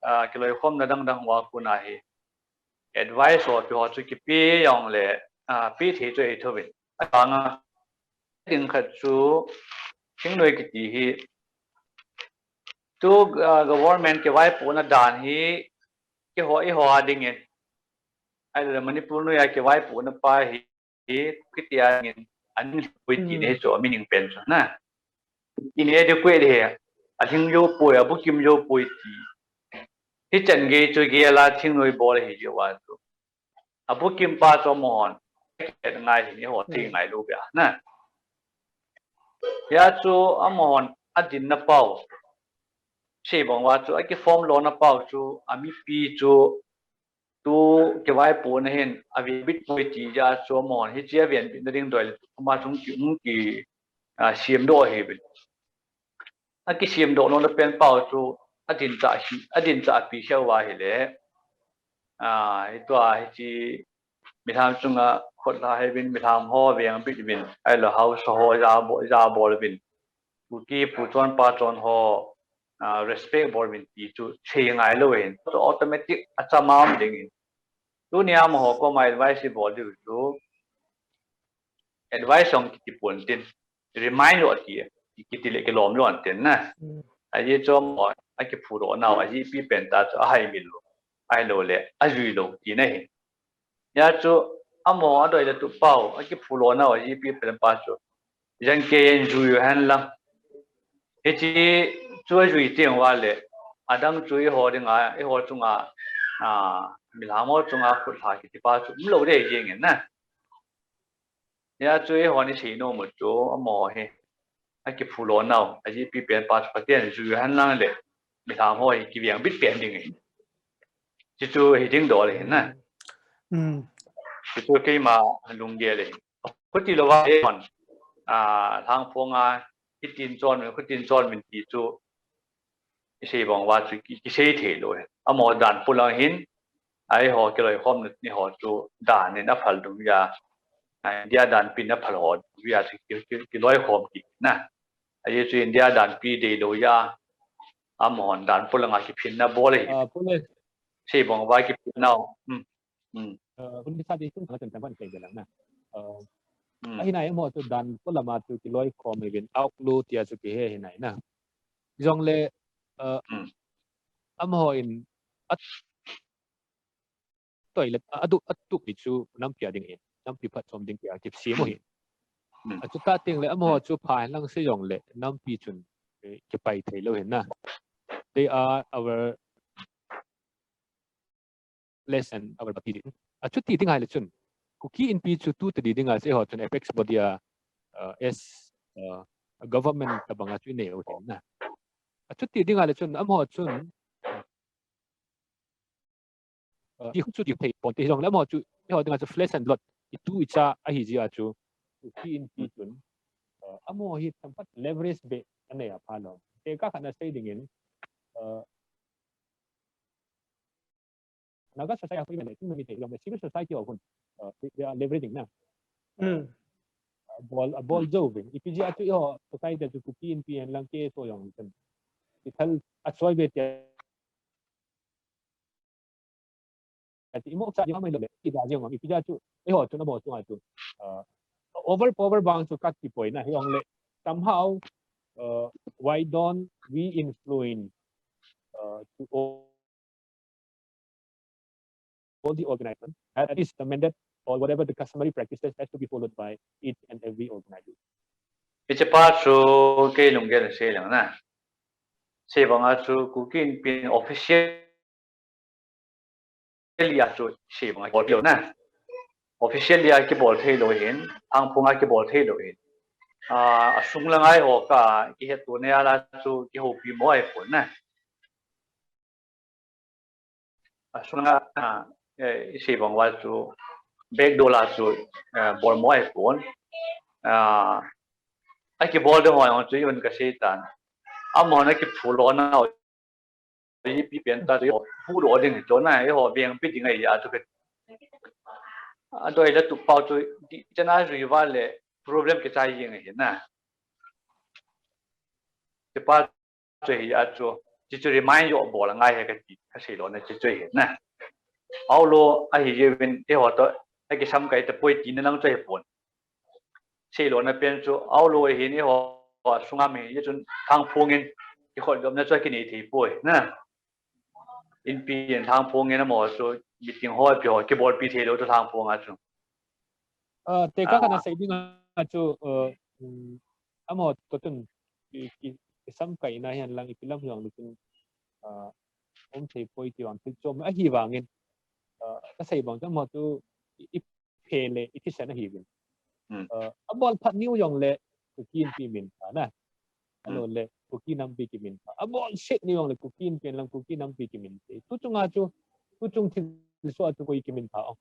ah, kiloikhomna dang dang ho a kona hi advice ho pe ho chu kipe jongle, ah, pe thei chu ahi thouvin. Ahivanga ding khat chu thingnoi kiti hi, tu, ah, government kivaipohna dan hi keiho, eiho a dingin, ahilou le Manipur noiya kivaipohna pa hi, hi kiti a dingin, aning lhepoi tina hi chu, meaning pen chu na. Inadequate hi. a thing yo poi, a bukim yo poi ti. Hi chan ge chu ge la thing noi bol hi yo wa chu. A bukim pa chu amahon ngai hi ni ho ti ngai lu bia na. Ya chu amahon a din na pau. Sei bang wa chu a ki form lo na pau chu a mi pi chu tu ki vai pu na hin a vi bit poi ti ya chu amahon hi chi a vian bit na ding doi le tu ma chung ki ung ki a siam do hi bit. A ki siam do no na pen pau chu a din cha hi, a din cha pi kheu wa hi le. A hi tua hi chi mi tham chunga khot la he bin mi tham ho veng bit bin ai lo hau so ho ja bo ja bol bin. Pu ki pu chon pa chon ho a respect bol bin ti chu che ngai lo hin. So automatic a cha mam ding hin. Tu ni amaho ko ma advice bol diu chu advice ong ki ti pon tin. Remind lo ti ki ti le ki lom lo an tin na. A ye chu amaho a ki phu lo nau a ye pi pen ta chu a hai mi lo. Ai lo le a zui lo ti na hi. Ya chu amaho a doi le tu pau a ki phu lo nau a ye pi pen pa chu. Yang ke en zui han lang. Hi chi chu a zui tiang wa le. A dang chu i ho ding a, i ho chung a. A mi la mo chung a khut la ki ti pa chu um lo de jing na. Ya chu i ho ni si no mo chu amaho hi. A ki phu lo nau a ye pi pen pa chu ka tian zui han lang le. Mi la mo hi ki viang bit pen ding hi. Chi chu hi ding do le na. Mm. Chi chu keima lung ge le. Khuti lo wa e hon. A lang phong a hitin chon min khutin chon min ti chu. I sei bang wa chu ki, ki sei thei lo. Amaho dan pu lang hin. Ai ho ki loi khom ni ho chu dan in a phal dung ya. Ai India dan pin a phal ho ya chu ki, ki, ki loi khom ki na. Ai chu India dan pi dei lo ya. Amahon dan pu lang a ki phin na bol hi. A, pu le, Sei bang wa ki phin na. Hmm. Hmm. a, pu le sa di chung la chan chan ban kai de lang na. A, Hmm. A hi nai amaho chu dan pu lama chu ki loi khom hi bin auk lu tia chu ki he hi nai na. Zong le, a, Hmm. amaho in a toi le a du a tu pi chu nampi a ding in. Nampi phat chom ding ki a ki si mo hi. Hmm. A chu ta ting le amaho chu pha lang se zong le nampi chun kipai thei lo hin na. They are our flesh and our blood. Achuti ding hai le chun, Kuki Inpi chu tu tadi ding a chu eiho chun apex body a, uh, as, uh, a government tabang a chu inei u hin na. Achuti ding hai le chun amaho chun, uh, ti hung chu ti thei pon te hilong le amaho chu eiho ding a chu flesh and blood, itu icha ahi ji a chu Kuki Inpi chun, uh, amaho hi tampat leverage be anei a pha lo. Te ka khana sei ding in, uh, Naga society a hui le, tung mi te, ilong le, civil society a hun, uh, they, they are leveraging na. Mm. Uh, bol, uh, bol jo vin. Ipi ji a chu eiho society chu Kuki Inpi hen lang ke so yong chen. Ithal a choi ve te. Ati imo cha yong mai lo le. Ida jong ipi ji a chu. Eiho chu na bo chu a chu. Uh, overpower bang chu kat ki poi na, yong le. Somehow, uh, why don't we influence, uh, to all, all the organization that is the mandate or whatever the customary practices has to be followed by each and every organization. Ichi pa chu kei lung gen sei lang na. Sei bang a chu Kuki Inpi official a chu sei bang a kibol na. Official a kibol thei lo hin, Thangphung a kibol thei lo hin. Ah, asung lang ai ho ka ki het tu ne ala chu ki ho pi mo ai pon na. Asung a, ah, eh, sei bang wa chu back door la chu, eh, bol mo ai pon. Ah, a kibol de ho chu yun ka sei tan. Amaho na ki phu lo na ipi pen ta chu pu lo ding to na eiho veng pi ding ai a chu ke. A doi la tu pau chu di chana jui va le problem ke chai yeng hi na. Te pa chu hi a chu, chi chu remind yo bol ngai he ka ti, ka sei lo na chi chu hi na. Au lo a hi ye vin eiho to, a ki sam kai ta poi ti na nang chu hi pon. Sei lo na pen chu, au lo hi ni ho, sunga mi ye chun Thangphung in, ki khol gam na chu ki nei thei poi na. Inpi in Thangphung in amaho chu, meeting ho pi ho, kibol pi thei lo chu Thangphung a chu. Uh, te ka khana sei ding a chu, uh, um, amaho to tun, ki, ki, Isam kaina hian lang ipi lam hiang lutin, ah, om thei poi ti vang thil chom ahi vangin, ah, ka sei bang cham ho chu i, i phe le i thisan ahi vin. Hmm. Ah, a bol phat niu jong le Kuki Inpi min pha na. Alo le Kuki Nampi ki min pha. A bol set niu jong le Kuki Inpi lang Kuki Nampi ki min te. Tu chunga chu, tu chung thil so chu koi ki min pha ong.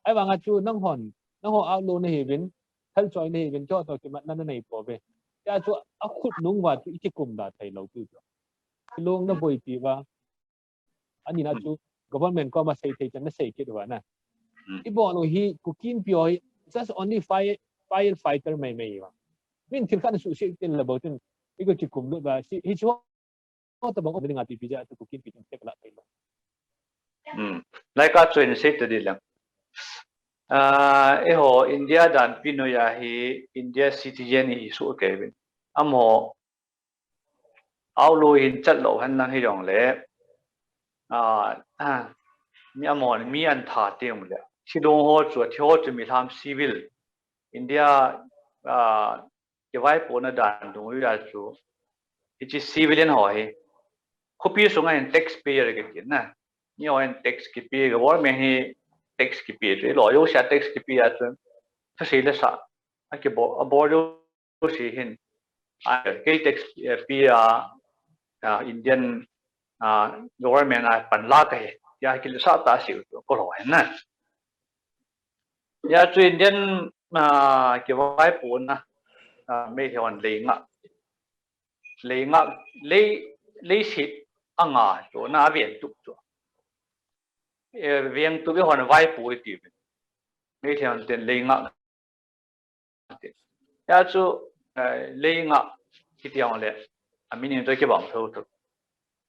Ai vanga chu nang hon, nang ho outlaw na hi vin, thal choi na hi vin, cho to ki mat na na nei po ve. Ya chu a khut nung va chu i ki kum da thei lo tu chu. Ki long na boi ti va. Ani na chu government ko ma sei thei chan na sei kit va na. Hmm. I bol lo hi Kuki Inpi ho hi just only fire, firefighter mai mai va. Min thil khan su si tin la bo tin. I ko ki kum lo va. Si, hi chu ho ta bang o ni nga ti pi ja tu Kuki Inpi tin tek la thei lo. Hmm. Lai ka chu in sei ta di lang. Ah, e ho India dan pi no ya hi India citizen hi su ke vin. Am ho outlaw hin chat lo han lang hi jong le. Ah, ah, mi am ho mi an tha te jong le. Thi long ho chu, thi ho chu mi lam civil. India, ah, ki vai po na dan dung ya chu. Hi chi civilian ho hi. Khopi sunga hin taxpayer ke kin na. Ni ho hin tax ki pi, government hi tax ki pi chu. Lo yo sha tax ki pi ya chu. Tha sei le sa. A ki bo, a bo yo si hin. A ke tax, eh, pi a, ah, Indian, ah, government a pan la ka he. Ya ki le sa ta si ko lo hen na. Ya chu Indian, ah, ki vai po na, ah, Meitei hon lei nga. Lei nga, lei, lei sit anga chu na veng tup chu. Eh, veng tup i hon vai po i ti. Meitei hon ten lei nga. Ya chu, eh, lei nga ki ti ang le. A min in to ki bang tho tho.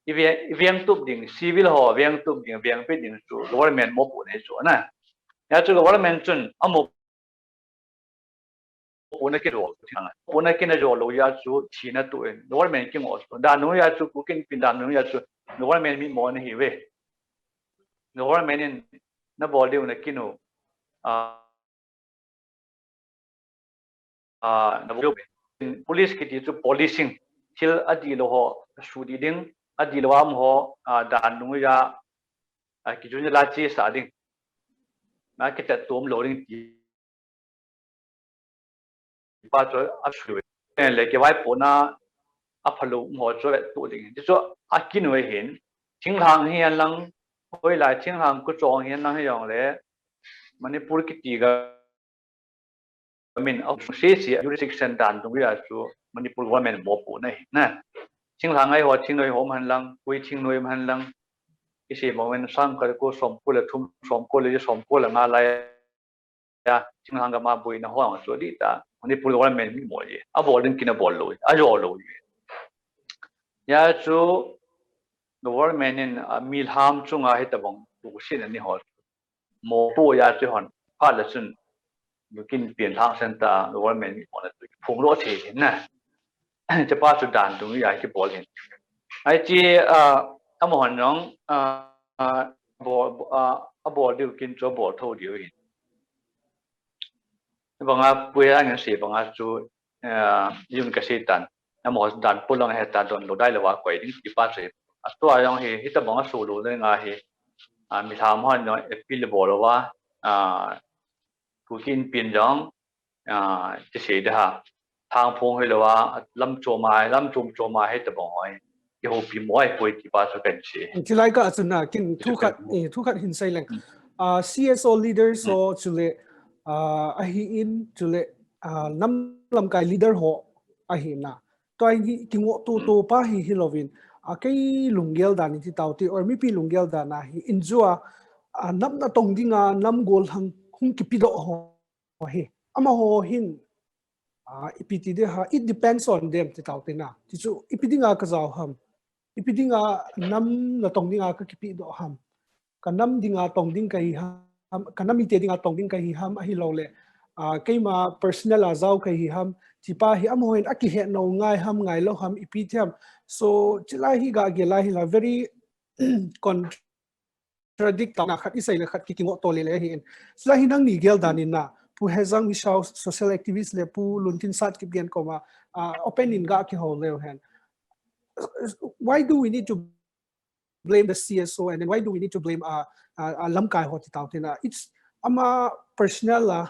I veng, i veng tup ding, civil ho veng tup ding, veng pe ding chu government mo po ne chu na. Ya chu government chun a mo po na ki ro, po na ki na jo lo ya chu thi na tu en. Government ki ngo chu. Da nu ya chu Kuki Inpi da nu ya chu. Government mi mo na hi ve. Government in na bol diu na ki nu. Ah, ah, na bol police ki ti chu policing. thil a dilo ho su di ding, a dilo am ho, a, dan nung ya, a, kijun la chi sa ding. Na kita tom lo ding ti pa chu a su le ke vai po na a phalo ho chu tu ding. Ti chu a kin we hin, thinglhang hian lang, hoi lai thinglhang ku chong hian lang hi yong le, Manipur kiti ga min a se se jurisdiction dan dung ya chu Manipur government mo pu na hi na. Thinglhang ai ho, thingnoi ho man lang, kui thingnoi man lang. Isi mo men sang ka ko som ko le thum, som ko le som ko le nga lai ya, thinglhang ga ma bui na ho ang chu di ta. Manipur government mi mo ye. A bol din kin a bol lo, a jo lo ye. Ya chu government in, a, mi lham chunga hi ta bang tu sin ani ho. Mo pu ya chu hon, pha la chun, bu kin pian thang sen ta, government mi mo na tu phung lo the na. Che pa chu dan tu ya ki bol hin. Ai chi, a, a mo hon jong, a, a, bol, a, a bol diu kin chu bol tho diu hin. Banga pu ya ngan se banga chu, a, yun ka se tan. A mo dan pu long he ta don lo dai lo wa koi ding ti pa chu. A tu a jong hi, hi ta banga su lo le nga hi. A, mi lham hon jong e pi le bol lo wa, a, ku kin pin jong, a, ti se da ha. Thang phong hi lo wa, lam chom ai, lam chom chom ai he ta bang hoi. Ki ho pi mo ai poi ti pa chu kan se. Ti lai ka chu na, kin thu khat, eh, thu khat hin sai leng. A, C S O leaders ho chu le, a, a hi in chu le, a, nam lam kai leader ho a hi na. Tua hi ki ngo tu tu pa hi hi lo vin. A, kei lunggel dan ti tau ti, or mi pi lunggel dan a hi in jua, a, nam na tong dinga, nam gol hang hung ki pi do ho hi. Ama ho hin, a, ipi ti de ha, it depends on them ti tau ti na. Ti chu, ipi dinga ka zau ham. Ipi dinga nam na tong dinga ka ki pi do ham. Ka nam dinga tong ding ka hi ham. Ka nam i te dinga tong ding ka hi ham a hi lo le. A, keima personal a zau ka hi ham. Ti pa hi ama ho hin a ki he no ngai ham, ngai lo ham, ipi ti ham. So, chi lai hi ga ge lai hi la very con contradict ta na khat i sai le khat ki ki ngo to le le hi in. Sila hi nang ni gel dan in na. Pu Hezang Wishaw, social activist le Pu Luntin Sat Kipgen koma, uh, open in ga ki ho le hen. Why do we need to blame the C S O, and then why do we need to blame uh, uh, uh, lamkai ho ti tau tina? It's ama personal la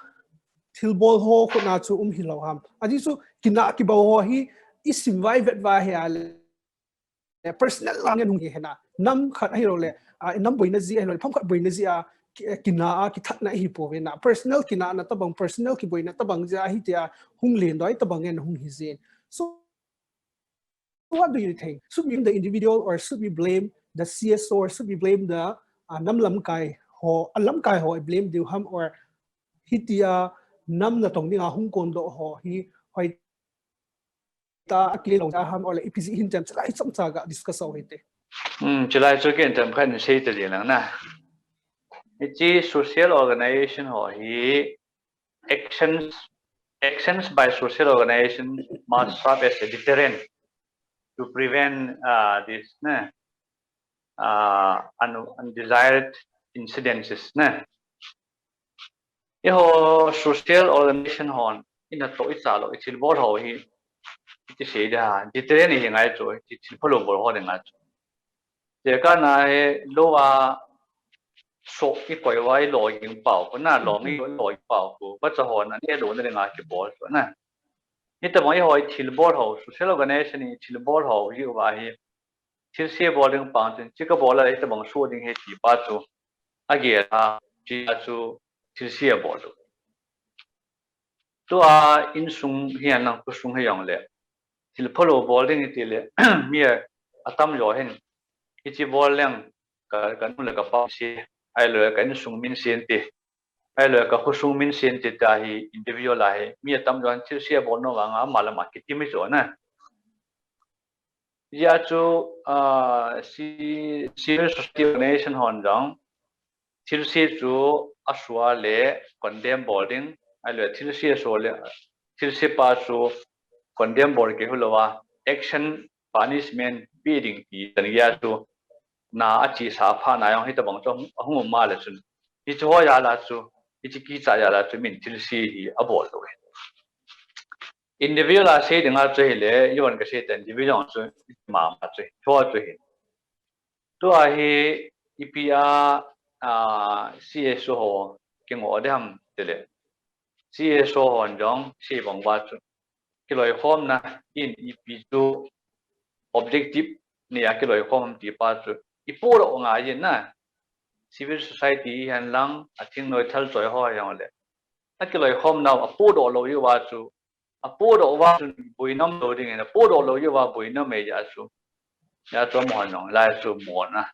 thilbol ho khona chu um hi lo ham. Aji chu kina ki ba ho hi isim vai vet va he ale. Personal la ngen hung hi hena. Nam khat hi lo le, uh, nam boina ji hi lo le, pham khat boina ji a kina a kithatna hi po ve na. Personal kina na tabang, personal ki boina tabang ja hi tia hung len doi tabang ngen hung hi jin. So what do you think? Should we blame the individual or should we blame the C S O or should we blame the uh, nam lamkai ho, a lamkai ho blame diu ham or hitia nam na tong dinga hung kon do ho hi hoi ta a kile lo ta ham or le ipi ji hin tem chalai cham cha ga discuss ho hi te. Hmm, chalai chu ken tem khan sei ta di lang na. Hichi social organization ho hi actions actions by social organization must serve as a deterrent to prevent uh, this ne, uh, un- undesired incidences ne. Iho social organization hon ina to i chalo i thilbol ho hi ti se da deterrent hi ngai chu ti thil phalo bol ho ngai chu. Te ka na he lo a so i koi wa i lo ging pau ko na lo ngi lo i pau ko ba cha ho na ni lo na nga ki bol so na. Ni ta bang i ho i thil bol ho social organization i thil bol ho hi wa hi thil se bol ding pang tin chi ka bol la i ta bang so ding he ti pa chu a ge a chi a chu thil se bol tu. Tu a insung hi an lang khosung hi yong le thil phalo bol ding ti le mi a tam jo hin hi chi bol leng ka ka nu le ka pa si ai lo ka insung min sin ti ai lo ka khosung min sin ti ta hi individual a hi mi a tam jo hin thil se bol no wa nga ma la ma ki ti mi jo na. Ya chu uh, si civil society organization hon jong thil se chu a sua le condemn bol ding ai lo thil se a sua le thil se pa chu condemn bol ke hu lo wa action punishment pi ding ti tan ya chu na a chi sa pha na yong hi ta bang chu hung ma le chun hi chu ho ya la chu ichi kicha ya la chu min thil si hi a bol lo. Individual a sei dinga chu hi le, i von ka sei ten division chu ma ma chu, chu chu hi. Tua hi ipi a, a, C S O ho kingo de ham tile. C S O hon jong sei bang ba chu kiloikhomna in ipi chu objective ni a kiloikhom ti pa chu i pu lo nga yin na. Civil society hi hen lang a thingnoi thalchoi ho jong le a kiloikhomna a pu do lo yu wa chu, a pu do wa chu buinam lo ding in, a pu do lo yu wa buinam e ya chu. Ya chu mo hon jong lai chu mo na.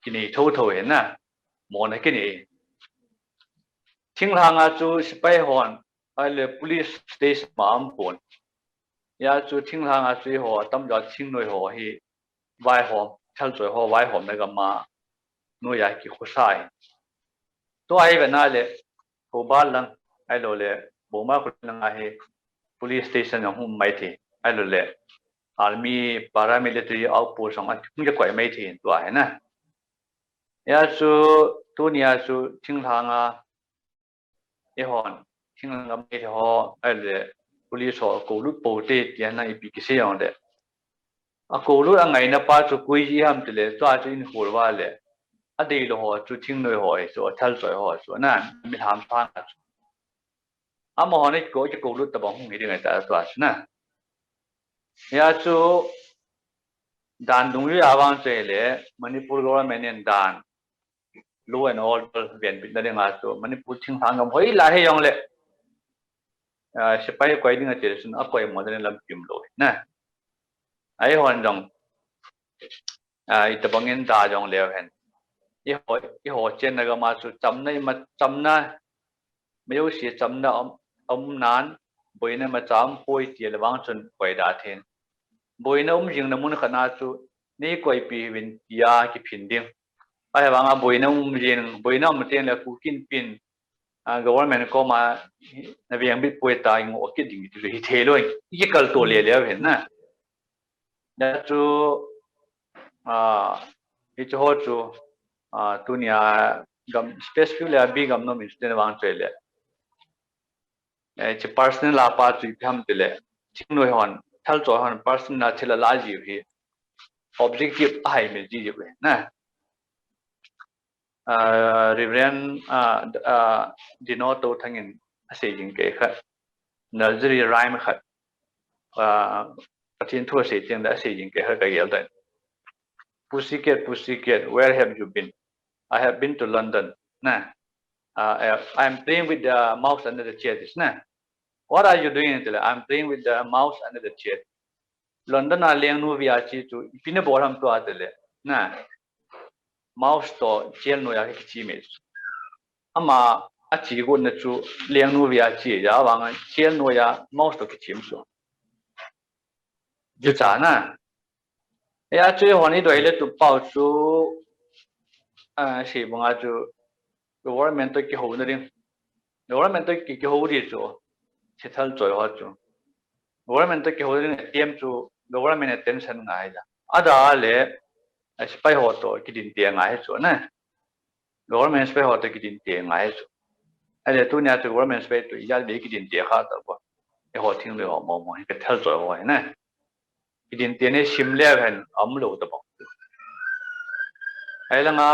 Kini tho tho he na. Mo na kini. Thinglhang a chu sipai hon, ai le police station ma am pon. Ya chu thinglhang a chu ho tam ja thingnoi ho hi vaihom, thalchoi ho vaihom na gam a nu ya ki khosai. Tua hi ve na le, Thoubal lang, ai lo le, Burma khu lang a hi police station a hum mai thi, ai lo le, army paramilitary outpost ang a hum ke koi mai thi tua hi na. Ya chu, tu ni a chu thinglhang a, i hon, thinglhang a mai thi ho, ai le, police ho ko lut po te ti na ipi ki se yong le. A ko lut a ngaina pa chu kui ji ham tile, tua chu in hol wa le. A dei lo ho chu thingnoi ho hi chu, a thalchoi ho chu, na, mi ham sang a chu. Ama ho ni ko ki ko lut ta bang hung hi ding ai ta tua chu na. Ya chu dan dung yu ya wang che le, Manipur government in dan law and order ven bit na ding a chu, Manipur thinglhang gam hoi la he yong le. A, sipai koi ding a che sun a koi mo den lam pim lo na. Ai hon jong, a, i ta bang in da jong le hen. I ho, i ho chen na gam a chu chamna i ma chamna, mayo si chamna om, om nan, boina ma cham poi ti le wang chun koi da then. Boina um jing na mun khana chu, ni koi pi vin tia ki phin ding. Ai wang a boina um jing, boina um ten le ku kin pin, a, government ko ma na viang bit poi ta ngo ki ding ti hi the lo. I kal to le le hen na. Ya chu, a, i chu ho chu, a, tu ni a gam specific le abi gam no min student wang choi le. Eh, chi personal la pa chu ipi ham tile, chingnoi hon, thalchoi hon personal la thil a la ji hi objective a hai mil ji ji na. Ah, Reverend, ah, ah, Dino Touthang in a sei jing kei khat, nursery rhyme khat, ah, Pathian thu a sei tiang da a sei jing kei khat ka gel da. Pussycat, pussycat, where have you been? I have been to London. Na. Uh, I am playing with the mouse under the chair. This na. What are you doing? Tile, I'm playing with the mouse under the chair. London a lengnu via chi chu ipi na bol ham tua tile. Na. Mouse to chair noya kichi me. Ama a chi go na chu lengnu via chi ya wang chair noya mouse to kichi me so. Ju cha na. Ya chu hon i doi le tu pau chu, ah, si bunga chu government to ki ho na ring. Government to ki, ki ho ri chu. Si thalchoi ho chu. Government to ki ho ring tiam chu government attention ngai ja. Ada le, eh, sipai ho to ki din te ngai chu na. Government sipai ho to ki din te ngai chu. Ale tu nia chu government sipai tu ya le ki din te kha ta ko. E ho thing le ho mo mo ka thalchoi ho na. Ki din te ne sim le hen am lo ta ba. Ai la nga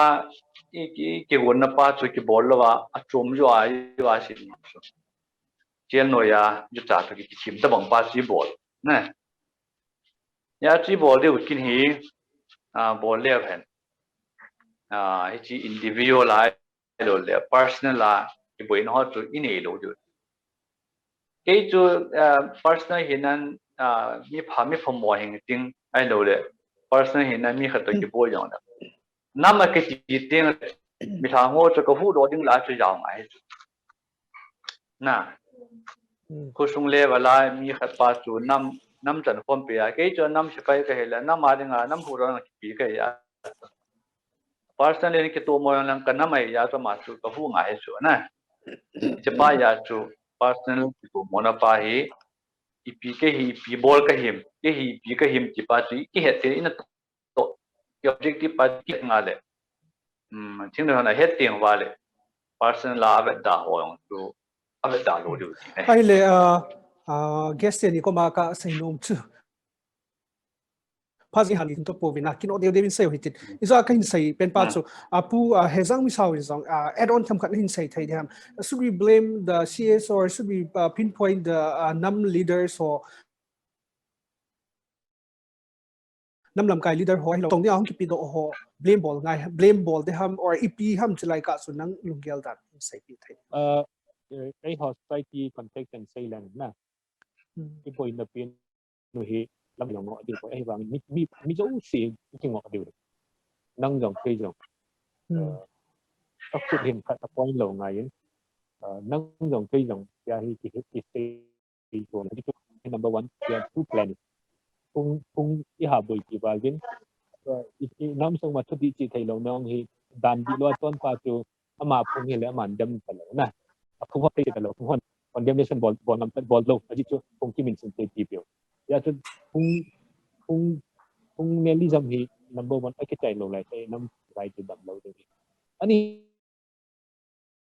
i, i ki gon na pa chu ki bol lo wa, a chum jo a, jo a si. Chair noya, ju cha to ki, ki chim ta bang pa chi bol. Na. Ya chi bol de kin hi, a, bol le hen. A, hi chi individual a, lo le personal a, ki boi no chu i nei lo de. Kei chu, a, personal hi nan, a, mi pha, mi pha mo hing ting, ai lo le. Personal hi nan mi khat to ki boi jong da. Nam a ki ti ting, mi tha ngo chu ka hu do ding la chu jao ngai chu. Na. Mm. Khosung le wala mi khat pa chu nam, nam chan khom pe a. Kei chu nam sipai ka hi la, nam a ding a, nam hu ro na ki pi ka ya. Personal in ki to mo lang ka nam ai ya to ma chu ka hu ngai chu na. Sipai ya chu personal ki to mo na pa hi. Ipi ke hi, ipi bol ka him, ke hi, ipi ka him ti pa chu ki het te ina to, ki objective pa ki nga le. um, thingdang hon ahet teng uva le, personal a avet da ho jong chu avet da lou diu ti ne. Ahile, uh, uh, guest teni koma kasei nom chu. Pha jing hal in to pouvin a, kino deu deu in sei u hitin. Ijeh a kahin sei pen pa chu, a pu, a Hejang Misao in jong, a, add on themkhat nahin sei thei diham. Should we blame the C S O or should we, uh, pinpoint the, uh, nam leaders or nam lamkai leader ho, hilou tong dia hung kipedoh ho, blame bol ngai, blame bol diham or ipi ham chulai kah chu nang lunggel dan seipeh thei. Uh, eh, eiho society context in sei leng na. Hmm. Iboina pen nu hi lam jong ngoh diu, ahivang mi, mi, mi jouse kingoh diu. Nang jong kei jong. Hmm. Uh, ka khut hin khat a point lou ngai in. Uh, nang jong kei jong, ya hi ki, ki sei ko. Number one, we are too planning. Phung, phung iha boi ti val vin. Uh, i, i nam sung ma thudih chi thei lou nong hi dan di lou a ton pa chu ama phung hi le aman dem ta lou na. A phung hon thei ta lou, phung hon condemnation bol, bol ngam ta, bol lou. Ajeh chu phung kimin sin te ti peo. Ya chu phung, phung, phung nelism hi number one a kichai lou lai te nam lai te dam lou te. Ani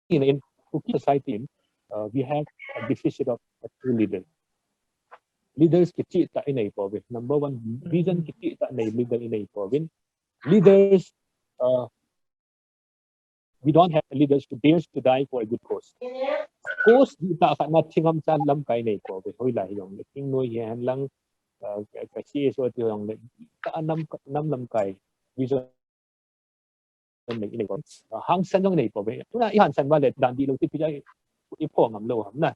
in, in Kuki society in, uh, we have a deficit of a true leader. Leaders kicheh tah inei pouvin. Number one, vision kicheh tah nei leader inei pouvin. Leaders, uh, we don't have leaders who dares to die for a good cause. Cause dihtah khat na thingam chan lamkai nei pouvin. Hoilai jong le thingnoi hihen lang, uh, ka, ka C S O ti jong le, ka nam, nam lamkai vision nei, inei ko. Ah, hangsan jong inei pouve. Tuna ihangsan uva le dan dihlou ti pi ja i, iphoh ngam lou ham na.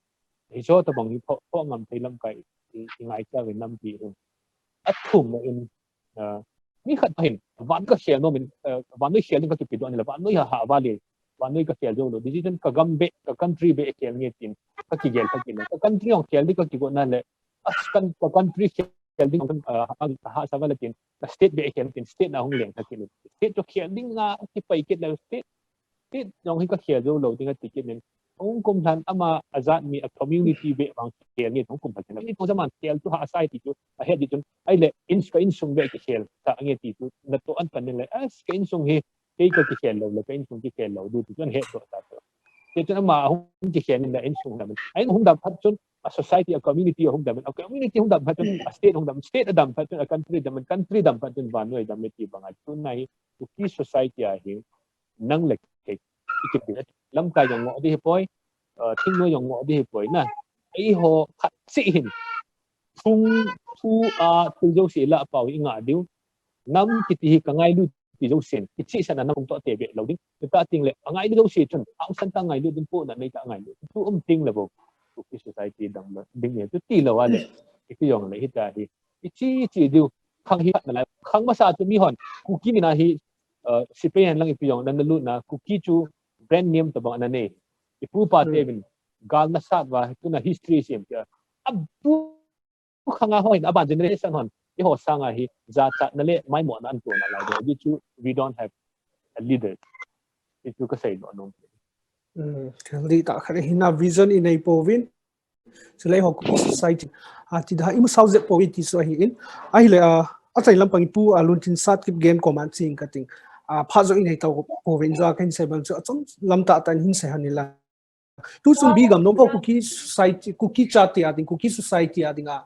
Hiche tobang hi phoh, phoh ngam thei lamkai i, ingaicha ve nampi hin. Athumna in, ah, mi khat pa hin, van kakhel nom in, ah, vannoi khel ding kakipedoh in le, vannoi ha, ha uva le, vannoi kakhel jou lou. Decision kagam beh, ka country beh khel nge tin, kakigel kha kit le. Ka country jong khel ding kakigot na le, as kan, ka country khel ding, ah, ha, hahsa uva le tin, ka state beh khel tin, state na hung leng kha kit le. State chu khel ding a kipai kit le, state, state jong hi kakhel jou lou ding ati kit in. Hung kum lhan ama ajat mi a community beh vang khel nge hung kum lhan. Ni ko zaman khel chu hahsa ti chu, ahet ti chu. Ahile, in, ka insung beh kikhel tah nge ti chu, natoh an pan le, as ka insung hi, Kei ka kikhen lo le, ka insung kikhen lo, du tu chun he to ta to. Kei chun ama ahung kikhen in da insung dam. Ai hung dam phat chun a society, a community hung dam, a community hung dam phat chun a state hung dam, state a dam phat chun a country dam, country dam phat chun vannoi dam ti bang a chun na hi Kuki society a hi nang le kei ikip di lamkai jong ngo di poi, thingnoi jong ngo di poi na. Eiho khat si hin thung thu a thil jo si la pau i nga diu. Nam kiti hi ka ngailu ti jo sin. Kichi sana na kung to te be lo ding. Ta ting le a ngailu jo si chun. Au san ta ngailu ding po na nei ta ngailu. Tu um ting le bo. Kuki society dang lo ding ne. Tu ti lo a le. Kiti jong le hita hi. Ichi ichi diu. Khang hi na lai. Khang masa tu mi hon. Kuki mi na hi. Sipe han lang ipi jong na na lu na. Kuki chu brand name to bang na nei. Ipu pa te bin. Gal na sat va. Tu na history sim. Ab tu khanga hoi na ban generation hon. Eiho sanga hi ja cha na le mai mo na an tu na lai do. Ji chu we don't have a leader. Ji chu ka sei do nung. Mm, li ta khare hina vision i nei po vin. Chule eiho Kuki society. A ti da i mu sau zep po i ti so hi in. Ai le a a chai lam pang pu a lun tin sat kip gen ko man ching ka ting. A pha zo i nei tau po vin ja kan sei ban chu a chom lam ta tan hin sei han ni la. Tu sun bi gam nom po Kuki society, Kuki chate a ding, Kuki society a ding a,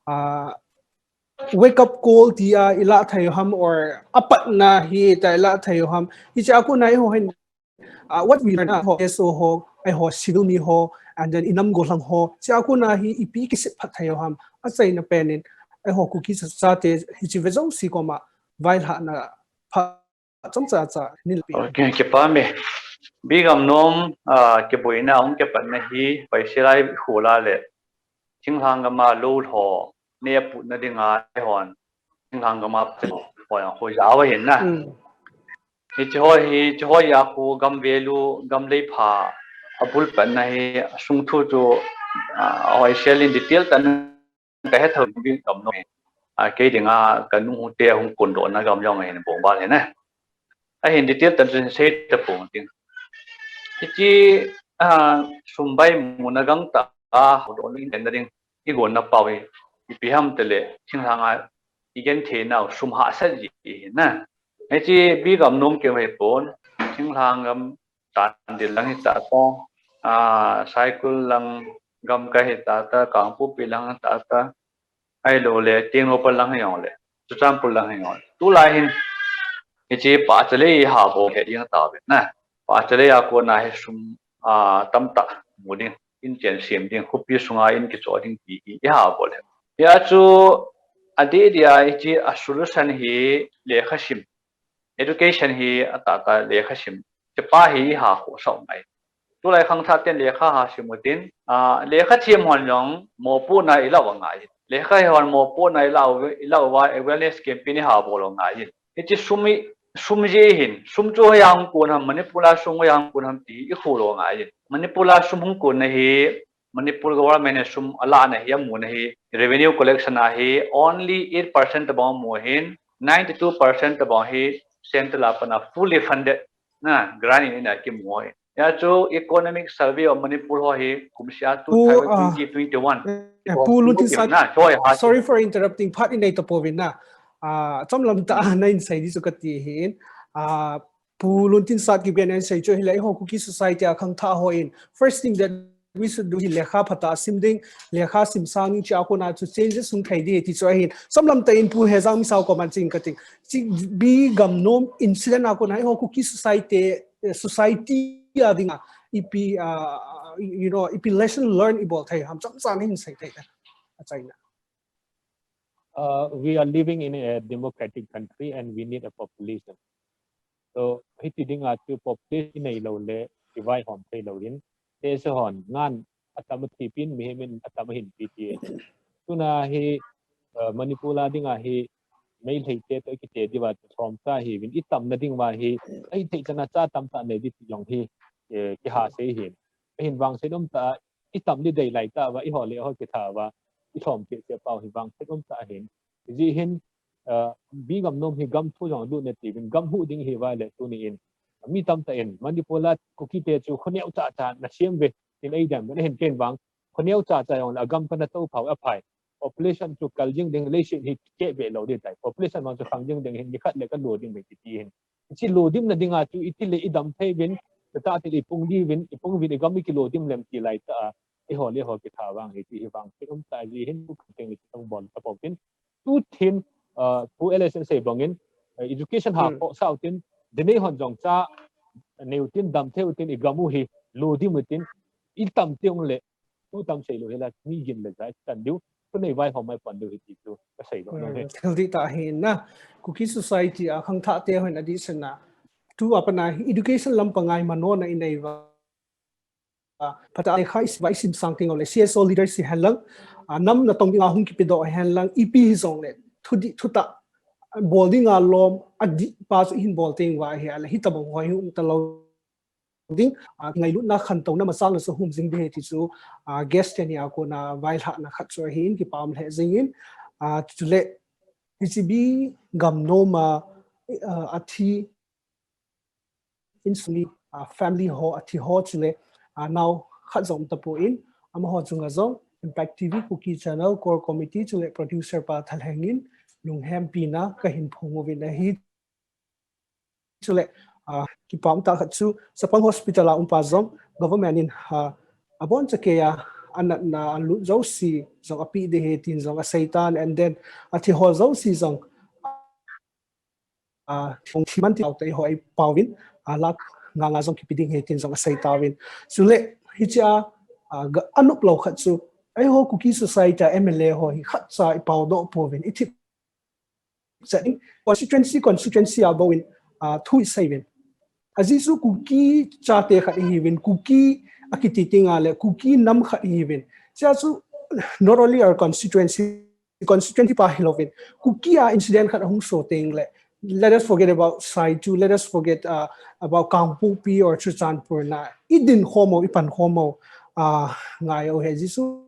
a wake up call ti a i la thai ham or apat na hi ta i la thai ham. Hi cha ku na eiho hin, a what we learn ho S O ho, eiho civil mi ho, and then i nam go lang ho. Cha ku na hi ipi ki sip phat thai ham. A chai na pen in eiho Kuki chate hi chi ve zo si ko ma vai ha na pha chom cha cha ni le pi. Okay, ke pa me. Bi gam nom a ke boina ong ke pat na hi pai silai khu la le. Thing hang gam a lo ho ne pu na ding a hon. Thing hang gam a pu ho yang ho ya wa hin na. Hi chi ho hi chi ho ya khu gam ve lu gam lei pha a bul pat na hi sung thu chu a hoi sel in detail tan ka he thau bi gam nom. A ke ding a ka nu hu te hung kun do na gam yong hin bong ba le na. A hin detail tan chen sei ta pung ting. Hi chi a sum bai mu na gang ta a ho do ni na ding i go na pau i pi ham te le thing hang a i gen the nau sum ha sa ji na. Hichi B Gamnom keu hipon, Thinglhang gam, Chandel lang hitata, ah, Saikul lang gam ka hitata, Kangpokpi lang hitata, ahilouleh Tengnoupal lang hijongleh, Churachandpur lang hijongleh. Tulai hin, hichi pahcha lei ihabol het ding tave na. Pahcha lei a kona hi sum, ah, tamtah mu ding, in chensem ding, khopi sunga in kichoh ding ti hi ihabol het. Hia chu adeh dia hichi a solution hi lekha sim. Education hi atahtah lekha sim. Chepa hi iha khohsah ngai. Tulai khangthah ten lekha ha sim utin, ah, lekha them hon jong mopohna ilah u angai. Lekha he hon mopohna ilah u, ilah uva awareness campaign ihabol u angai. Hichi sum hi, sum jeh hin, sum chu hoiya hung kon ham, Manipur a sum hoiya hung kon ham ti hi ikholou angai. Manipur a sum hung konna hi, Manipur government a sum alahna hi, amuna hi, revenue collection a hi only eight percent tabang amu ahin, ninety-two percent tabang hi central a pat a fully funded na grant in ina kimu ahi. Hia chu Economic Survey of Manipur ho hi kumsea two thousand twenty, twenty-one. Pu, ah, eh, Pu Luntinsat, na, choi ha. Sorry for interrupting. Phat in nei tapouvin na. Ah, chomlam tah a nei sei ding chu kati ahin. Ah, Pu Luntinsat kigen in sei chu hileh eiho Kuki society a khangthah hon. First thing that we should do hi lekha phatah a sim ding, lekha sim sang ding, chua kona chu changes hung thei ding ti chu ahin. Chomlam tah in Pu Hejang Misao comment ching kating. Chi B Gamnom incident a kona eiho Kuki society, eh, society a dinga ipi, ah, you know, ipi lesson learn ibol thei ham chomcha hin sei thei ta. Achaina. Uh, we are living in a democratic country and we need a population. So, hiti dinga chu population neilou leh, kivaihom theilou hin. Te se hon, ngan atam athipin, mihem in atam ahinpi ti. Tuna hi, uh, Manipur a dinga hi, Meitei te toh kiti diuva lhomsa hiuvin, itamna dinguva hi, ahithei chana cha tamtah nei ding ti jong hi, eh, kiha sei hin. Ahin vangset umtah, itam ding deilai tah uva, eiho le eiho kitha uva, ilhom kit cheh pau hi vangset umtah ahin. Hijeh hin, uh, B Gamnom hi gam thu jong lut natiuvin, gam huh ding ihiuva leh tuni in. Mi tamtah in, Manipur a Kuki te chu khoneo chacha nasem uve, tin eidem uvin ahin ken vang. Khoneo chacha jong leh agam kana tou phau aphai. population chu kal jing ding leiset hi ke be lo di tai. Population mang chu khang jing ding hin ni khat le ka lo ding be ti hin. Chi lo dim na dinga chu iti le i dam thei bin, ta ti le i pung di bin, i pung bin i gam i ki lo dim lem ti lai ta. I ho le ho ki tha wang hi ti hi wang ti um ta ji hin ku teng i tong bol ta pok tin. Tu thin, uh, pu L S N sei bangin, uh, education ha ko sau tin, de nei hon jong cha, neu tin dam theu tin i gamu hi, lo dim tin, i tam tiung le, tu tam sei lo hela, mi gin le jai tan diu, tu nei vai ho mai pan diu hi ti tu, ka sei lo no he. Thil di ta hi na, Kuki society a khang tha te hon adi sena, tu apana education lam pangai mano na i nei va. Phata ai khai vai sim sang ting le C S O leader si hen lang, nam na tong dinga hung ki pido hen lang, ipi hi jong le, thu di, thu ta, bol dinga lom, a di pa chu hin bol ting va hi ala, hi ta bang hoi hum ta lo ding, a, ngailut na khan tong na masang na so hum jing di he ti chu, a, guest te ni a ko na vai hla na khat chu hi in ki pam le jing in, a, chu le, hi chi bi gam no ma, a, a thi in suni, a, family ho, a thi ho chu le, a, nau khat jong ta po in, ama ho chung a jong, Impact T V Kuki Channel Core Committee chu le producer pa Thalheng in, lung hem pi na ka hin phong uvin a hi Chule, a, kipam ta khat chu, Chapang Hospital a um pa jong, government in, a, abon chake a, anatna a lut jouse jong api de he tin jong asei tan, and then, a thi ho jouse jong, a, thong thi man ti au te ho ai pau vin, a, lak nga nga jong kipi ding he tin jong asei ta vin. Chule, hichia, a, ga, anop lo khat chu, ai ho Kuki society a M L A ho hi khat cha i pau do po vin, i thip Setting, constituency, constituency a bawin, uh, thu i sei vin. A Jisu Kuki chate khat i hi vin, Kuki a kiti tinga le, Kuki nam khat i hi vin. Sia chu, not only our constituency, constituency pa hi lo vin. Kuki a incident khat hung so ting le, let us forget about Saichu, let us forget, uh, about Kangpokpi or Churachandpur na. I din khomo, i pan khomo, uh, ngai o he Jisu.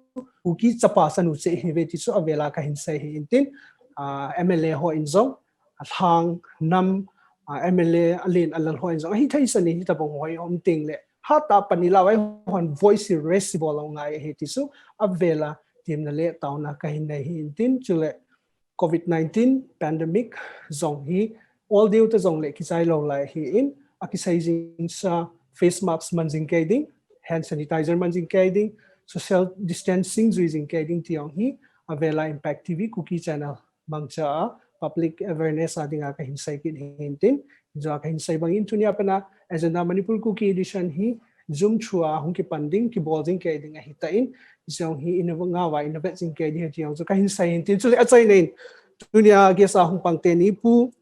Kuki chapa sanu che hi ve ti chu avela ka hin sei hi intin, a, M L A ho in jong, a thang nam, a, M L A a len a lal ho in jong, hi thei sani hi tabang hoi om ting le, ha ta pani la vai hon voice raise bol lo ngai hi ti chu avela team na le tauna kahin nei hi intin chule COVID nineteen pandemic zong hi all deu ta zong le kichai lo lai hi in, a kisai jing sa face mask man jing kei ding, hand sanitizer man jing kei ding, social distancing zui jing kei ding ti ong hi, a vela Impact T V Kuki channel mangcha a public awareness a dinga kahin sai kit hi intin, jo kahin sai bangin tunia pana Agenda Manipur Kuki edition hi Zoom through a hung kipan ding, kibol ding kei ding ahi ta in, zong hi ina nga wa ina vet jing kei ding hi zong kahin sai intin, chule a chai nen, tunia guest a hung pang teni pu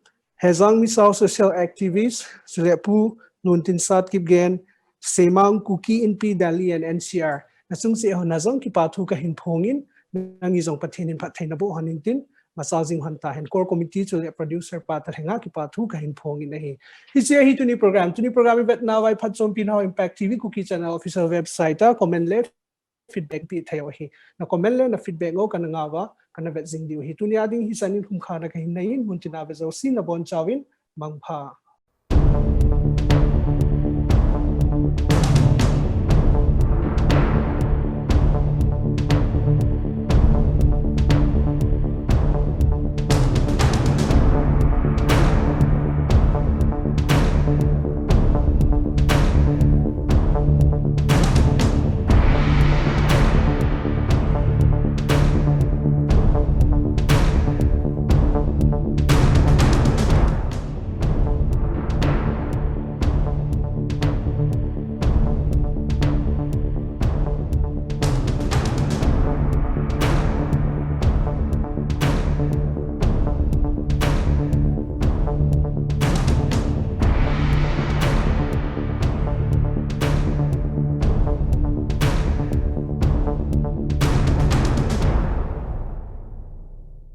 Hezang Misao social activist, chule pu Nuntin Sat Kipgen, Semang Kuki Inpi Delhi and N C R. Na chung se ho na zong kipa thu kahin phongin, nang i zong Pathen in phat thei na bo hon intin, masal jing hon ta hen core committee chule producer pa ta henga kipa thu kahin phongin ahi. Hi se hi tuni program, tuni program i vet na vai phat chom pin ho Impact T V Kuki channel official website a comment le feedback pi thei ho hi. Na comment le na feedback ngo kana nga wa, kana vet jing diu hi. Tunia ding hi sanin khum kha na kahin nei in, mun tina ve zo si na bon chawin, mangpha.